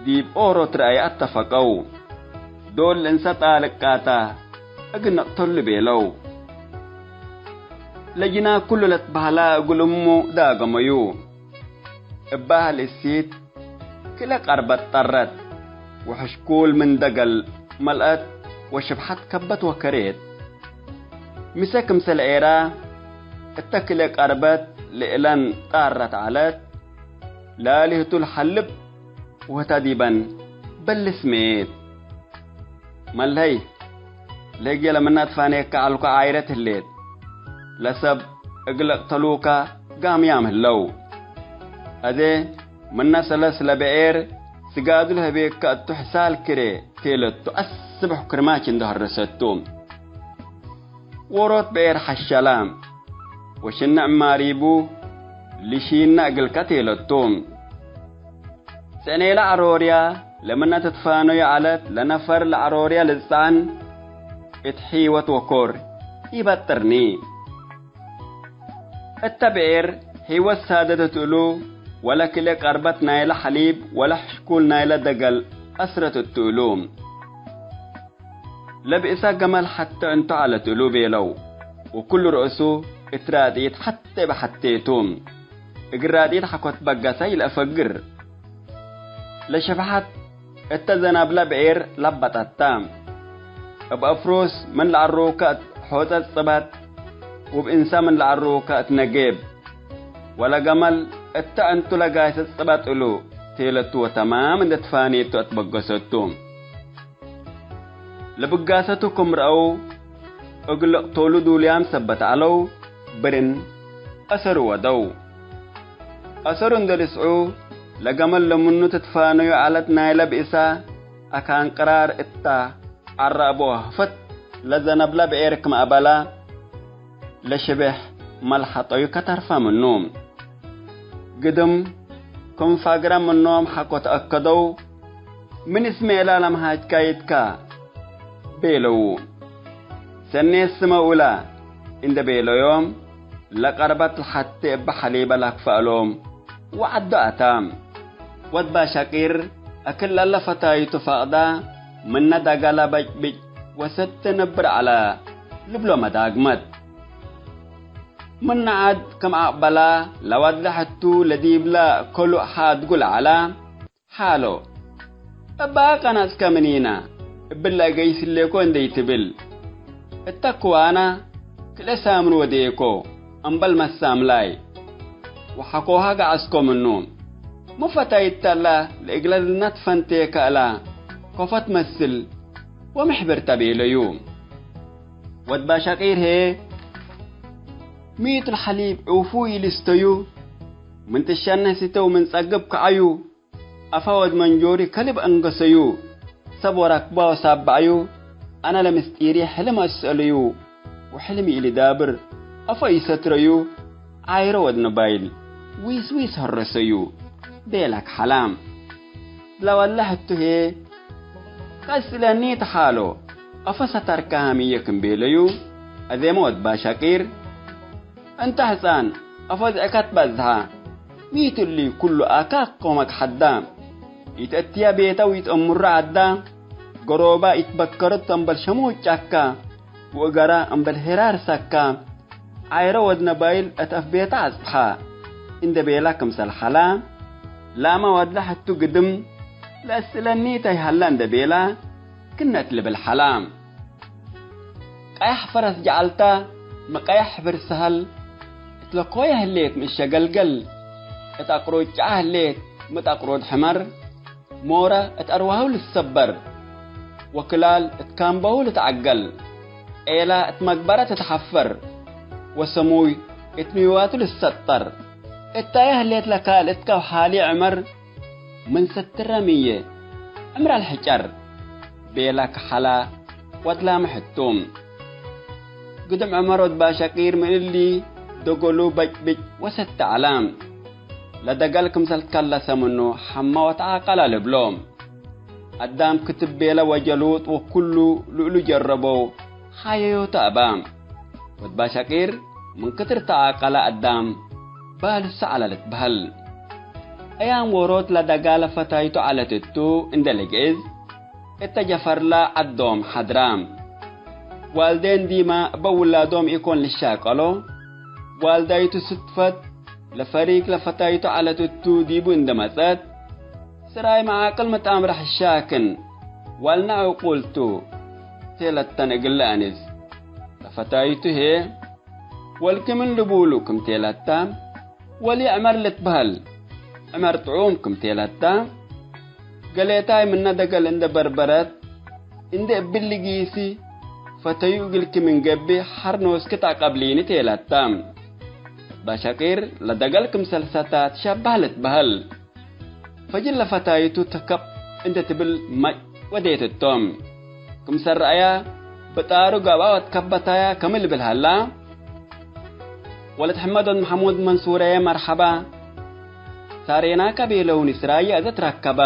ዲብ ኦሮት ረአይ አተፈቀው። ዶል እንሰ ጣልቃታ እግል ንቅተሉ ቤለው። ለጅና ኩሉ ለትበህላ እግል እሙ ዳገመዩ። እባህ ለእሲት ክለ ቀርበት ጠረት፣ ወሕሽኩል ምን ደገል መልአት ወሽብሐት ከበት ወከሬት። ምሰ ክምሰል ዔራ እተ ክለ ቀርበት ለእለን ጣረት ዐለት፣ ላሊህቱ ለሐልብ ወህተ ዲበን በልስ ሜት። መለሀይ፣ ለህግየ ለምነ ትፋኔከ ዐልኮ ዓይረት ህሌት። ለሰብ እግል እቅተሉከ ጋምያም ህለው። አዜ ምነ ሰለስ ለብዔር ስጋዱ ለህቤከ እቱ ሕሳል ክሬ ቴለቱ አስብሕ ክርማች እንዶ ሀረሰቱ። ዎሮት ብዔር ሐሸላ ወሽነዕ ማሪቡ ልሺነ እግልከ ቴለቱ። ሰኔለ ዐሮርያ ለምነ ትትፋኖዩ ዐለት ለነፈር ለዐሮርያ ልጸዓን እት ሒወት ወኮር ኢበጥርኒ። እተ ብዔር ሒወት ሳደደት እሉ፣ ወለክልኤ ቀርበት ናይለ ሐሊብ ወለሕሽኩል ናይለ ደገል አስረት እቱ እሉ። ለብእሳ ገመል ሐቴ እንቱ ዐለት እሉ ቤለው፣ ወኩሉ ረእሱ እት ራድኢት ሐቴ እብ ሐቴ ቱ። እግል ራድኢት ሐቆ ትበገሰ ኢለአፈግር። ለሸፍሐት እተ ዘናብለ ብዔር ለበጠተ። እብ አፍሩስ ምን ለዐሩከ እት ሖጸ ጽበት፣ ወእብ እንሰ ምን ለዐሩከ እት ነጌብ። ወለገመል እተ ዕንቱ ለጋይሰ ጽበት እሉ ቴለቱ ወተማም እንዴ ትፋኔቱ አትበገሰቱ። ለብጋሰቱ ክም ረአው፣ እግል ልቅቶሉ ዱልያም ሰበት ዐለው፣ ብርን አሰሩ ወደው። አሰሩ እንዴ ልስዑ፣ ለገመል ለምኑ ትትፋነዩ ዐለት ናይለ ብእሳ አካን ቅራር እታ ዐረ አቡ ሀፈት ለዘነብለ ብዔር ክም አበላ፣ ለሽቤሕ መልሐጠዩ ከተርፈ ምኑ። ግድም ክም ፋግረ ምኖም ሐቆ ተአከደው፣ ምን እስሜ እላ ለመሃጅካይትካ? ቤለው። ሰኔ ስመው እላ እንዴ ቤለዮም፣ ለቀርበት ለሐቴ እበ ሐሊበ ለአክፈአሎም ወዐዶ አታ። ወድ ባሻቂር እክል ለለ ፈታይቱ ፈቅዳ፣ ምነ ደገለ በጭብጭ ወሰቲ ነብር ዐለ ልብሎ መዳግመት። ምነ ዐድ ክም አቅበላ ለወድለ ሕቱ ለዲብለ ከሉእ ሐድጉ ለዐላ ሐሎ። እበ አቀነጽከ ምኒነ እብለ እገይስ ህሌኮ እንዴ ኢትብል፣ እተ ክዋና ክልኤ ሳምን ወዴኮ እምበል መሳምላይ ወሐቆሃ ገዐስኮ ምኑ። ሚ ፈታይት ተላ ለእግለ ልነት ፈንቴከ እላ ኮፈት መስል ወምሕብርተ ቤለዩ። ወድ ባሻቂር ህዬ፣ ሚ እት ለሐሊብ ዕውፉ ኢልስተዩ፣ ምን ትሸነህ ስተው ምን ጸግብ ከዐዩ፣ አፈ ወድ መንጆሪ ከልብ አንገሰዩ፣ ሰብ ወረክባ ወሳበዐዩ፣ አነ ለምስጢሪ ሕልም አስአለዩ፣ ወሕልም ኢልዳብር አፈ ኢሰትረዩ፣ ዓይሮ ወድ ነባይል ዊስዊስ ሀረሰዩ፣ ቤለክ ሐላም። ለወለ ህቱ ህዬ፣ ከእስለኒ ተሓሎ፣ አፈ ሰተርካሃ ምየ ክም ቤለዩ፣ አዜመ ወድ ባሻቂር፣ እንተ ሕጻን፣ አፈ ዝዕከት በዝሐ፣ ሚ ቱ እሊ ኩሉ አካክ ቆመክ ሐዳ፣ ኢትአትያ ቤተ ወኢትአምሮ ዐዳ፣ ገሮባ ኢትበከረቱ እምበል ሸሙጫካ፣ ወእገራ እምበል ሄራር ሰካ፣ ዓይረ ወድ ነባይል እት አፍ ቤተ አጽብሐ እንዴ ቤላ ክምሰል ሐላ፣ ላመ ወድለ ሕቱ ግድም ለእስእለኒ ተይ ሀላ እንዴ ቤላ ክነት ልብል ሐላ። ቀያሕ ፈረስ ጀዐልታ ሚ ቀያሕ ሕብር ሰሀል እት ለኮየ ህሌት ሚ እሸገልገል፣ እት አቅሩድ ጨዐ ህሌት ሚ ጠቅሩድ ሕመር፣ ሞረ እት አርዋሁ ልትሰበር፣ ወክላል እት ካምበሁ ልትዐገል፣ ዔላ እት መግበረ ትትሐፈር፣ ወሰሙይ እት ንዋቱ ልትሰጠር። እታየ ህሌት ለካልእትከ ወሓሊ ዕመር፣ ምን ሰትረ ምየ ዕምረ ለሕጨር፣ ቤላ ከሐላ ወድላመ ሕቱ። ግድም ዕመር ወድ ባሸቂር ምን እሊ ደጎሉ በጭብጭ ወሰተ ዐለ። ለደገል ክምሰል ትከለሰ ምኑ ሐመ ወተዓቀለ ልብሎ። አዳም ክትብ ቤለ ወጀሉጥ ወኩሉ ልእሉ ጀረበው ሐየዮተ አበ። ወድ ባሸቂር ምን ክትር ተዓቀለ አዳም ባልሰ ዐለ ልትበህል። አያም ዎሮት ለደጋለ ፈታይቱ ዐለት እቱ እንዴ ልግእዝ፣ እተ ጀፈርላ ዐዶም ሐድራ። ዋልዴን ዲመ እበ ውላዶም ኢኮን ልሻቀሎ። ዋልዳይቱ ስትፈት ለፈሪግ ለፈታይቱ ዐለት እቱ ዲቡ እንዴ መጸት፣ ስራይ መዓቅል መትአምረ ሕሻክን ዋልነ ዕቁል ቱ ቴለተን እግል ለአንስ። ለፈታይቱ ህዬ ወልኪ ምን ልቡሉ ክም ቴለታ፣ ወሊ ዕመር ልትበህል፣ ዕመር ጥዑም ክም ቴለታ፣ ገሌታይ ምነ ደገል እንዴ በርበረት፣ እንዴ እብሊ ጊሲ፣ ፈተዩ እግልኪ ምን ገብእ ሐር ኖስኪ ተአቀብሊኒ ቴለታ። ባሸቂር ለደገል ክምሰል ሰታ ትሸባህ ልትበህል። ፈጅር ለፈታይቱ ተከብ እንዴ ትብል መጭ ወዴት እቶም። ክምሰል ረአያ ብጣሩ ገብአ ወትከበታያ ከሚ ልብል ሀላ። ወለት ሕመድ ወድ መሐሙድ መንሱረየ መርሐባ። ሳሬናከ ቤለውኒ ስራየ እዘ ትረከበ።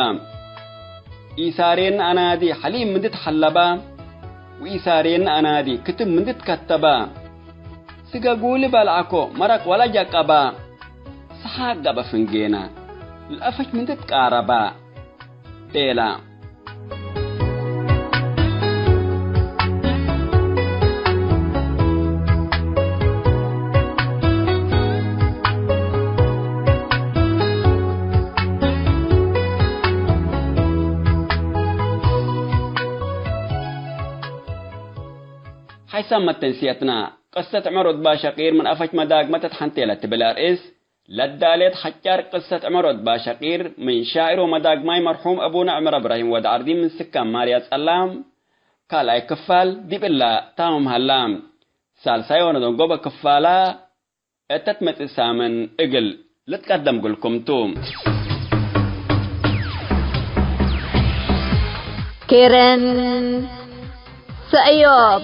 ኢሳሬነ አናዲ ሐሊብ ምንዲ ትሐለበ። ወኢሳሬነ አናዲ ክትብ ምንዲ ትከተበ። ስገጉሊ በልዐኮ መረቅ ወለ ጀቀበ። ተሓገበ ፍንጌና፣ ለአፈች ምን ትትቃረባ ቤላ። ሐይሳም መተንስየትና፣ ቅሰት ዑመር ወድ ባሸቂር ምን አፈች መዳግመ ተትሐንቴ ለትብል አርእስ፣ ለዳሌት ሐጫር ቅሰት ዑመር ወድ ባሸቂር ምን ሻዕር ወመዳግማይ መርሑም አቡነ ዑመር እብራሂም ወድ ዐርዲ ምን ስካን ማርያ ጸላም ካልኣይ ክፋል ዲብ እላ ታምም ሀላ። ሳልሳይ ወነደንጎበ ክፋላ እተ ትመጽእ ሳምን እግል ልትቀደም እግልኩም ቱ። ኬረን ሰእዮብ።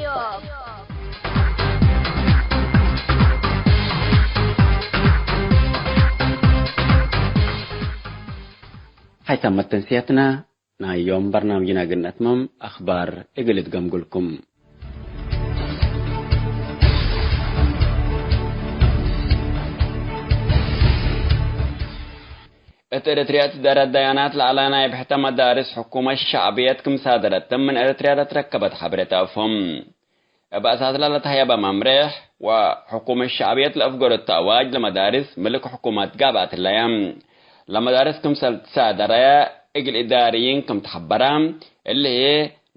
ሐይታም መተንስያትና ናይ ዮም በርናምጅና እግል ነትመም አኽባር እግል እትገምጉልኩም። እት ኤረትርያ ትደረት ዳያናት ለዐለ ናይ ብሕተ መዳርስ ሕኩመት ሸዕብየት ክም ሳደረት ምን ኤረትርያ ለትረከበት ሐብሬት አፎም። እብ አሳስላ ለተሀየበ መምሬሕ ወሕኩመት ሸዕብየት ለአፍገረቱ አዋጅ ለመዳርስ ምልክ ሕኩመት ጋብአት ህለየ። ለመዳርስ ክምሰል ትሳደረ እግል ኢዳርይን ክም ተሐበረ፣ እሊ ህዬ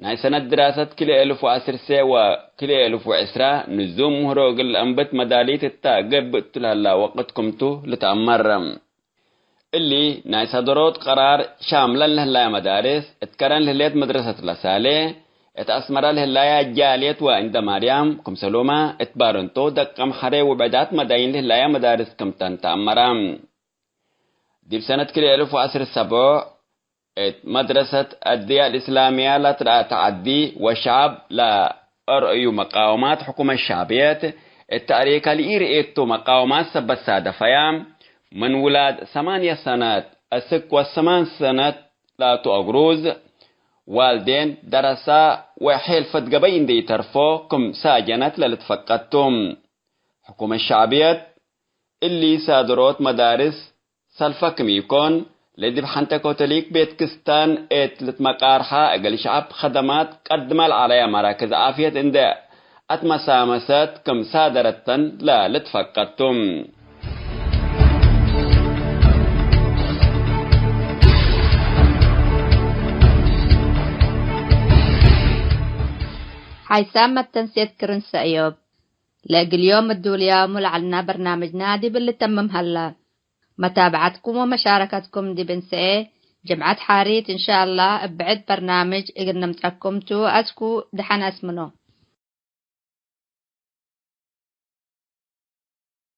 ናይ ሰነት ድራሰት ክልኤ እልፍ ወዐስር ሰ ወክልኤ እልፍ ወዕስራ ንዙም ምህሮ እግል ለአንብት መዳሊት እተ ገብእ እቱ ለህላ ወቅት ክምቱ ልትአመር። እሊ ናይ ሰደሮት ቀራር ሻምለን ለህላየ መዳርስ፣ እት ከረን ለህሌት መድረሰት ለሳሌ፣ እት አስመረ ለህላየ ጃልየት ወእንደ ማርያም፣ ክምሰሎማ እት ባረንቶ፣ ደቀምሐሬ ወብዕዳት መዳይን ለህላየ መዳርስ ክምተን ተአመረ። ዲብ ሰነት ክልኤ እልፍ ወዐስር ሰብዕ፣ እት መድረሰት አድያ አልእስላምያ ለትረአ ተዐዲ ወሸዐብ ለአርእዩ መቃወማት ሕኩመት ሸዕብየት፣ እት ተእሪከ ለኢርእየቱ መቃወማት ሰበት ሳደፈያ፣ ምን ውላድ ሰማንየ ሰነት እስክ ወሰማን ሰነት ላቱ አግሩዝ፣ ዋልዴን፣ ደረሳ ወሔልፈት ገበይ እንዴ ኢተርፎ ክም ሳጀነት ለልትፈቀድ ቱ። ሕኩመት ሸዕብየት እሊ ሳድሮት መዳርስ ሰልፈ ክም ኢኮን፣ ለዲብ ሐንተ ኮቶሊክ ቤት ክስታን እት ልትመቃርሐ እግል ሸዐብ ኸደማት ቀድመ ለዐለየ መራክዝ ዓፍየት እንዴ አትመሳመሰት ክም ሳደረተን ለልትፈቀድ ቱ። ሓይሳም መተንሴት ክርን ሰእዮብ። ለእግል ዮም እዱልያሙ ለዐልና በርናምጅና ዲብ ልተምም ሀላ። መታብዐትኩም ወመሻረከትኩም ዲብ እንሰኤ ጅምዐት ሓሪት እንሻአላህ እብ ብዕድ በርናምጅ እግል ንምጸኩም ቱ። አስኩ ደሐን አስምኖ።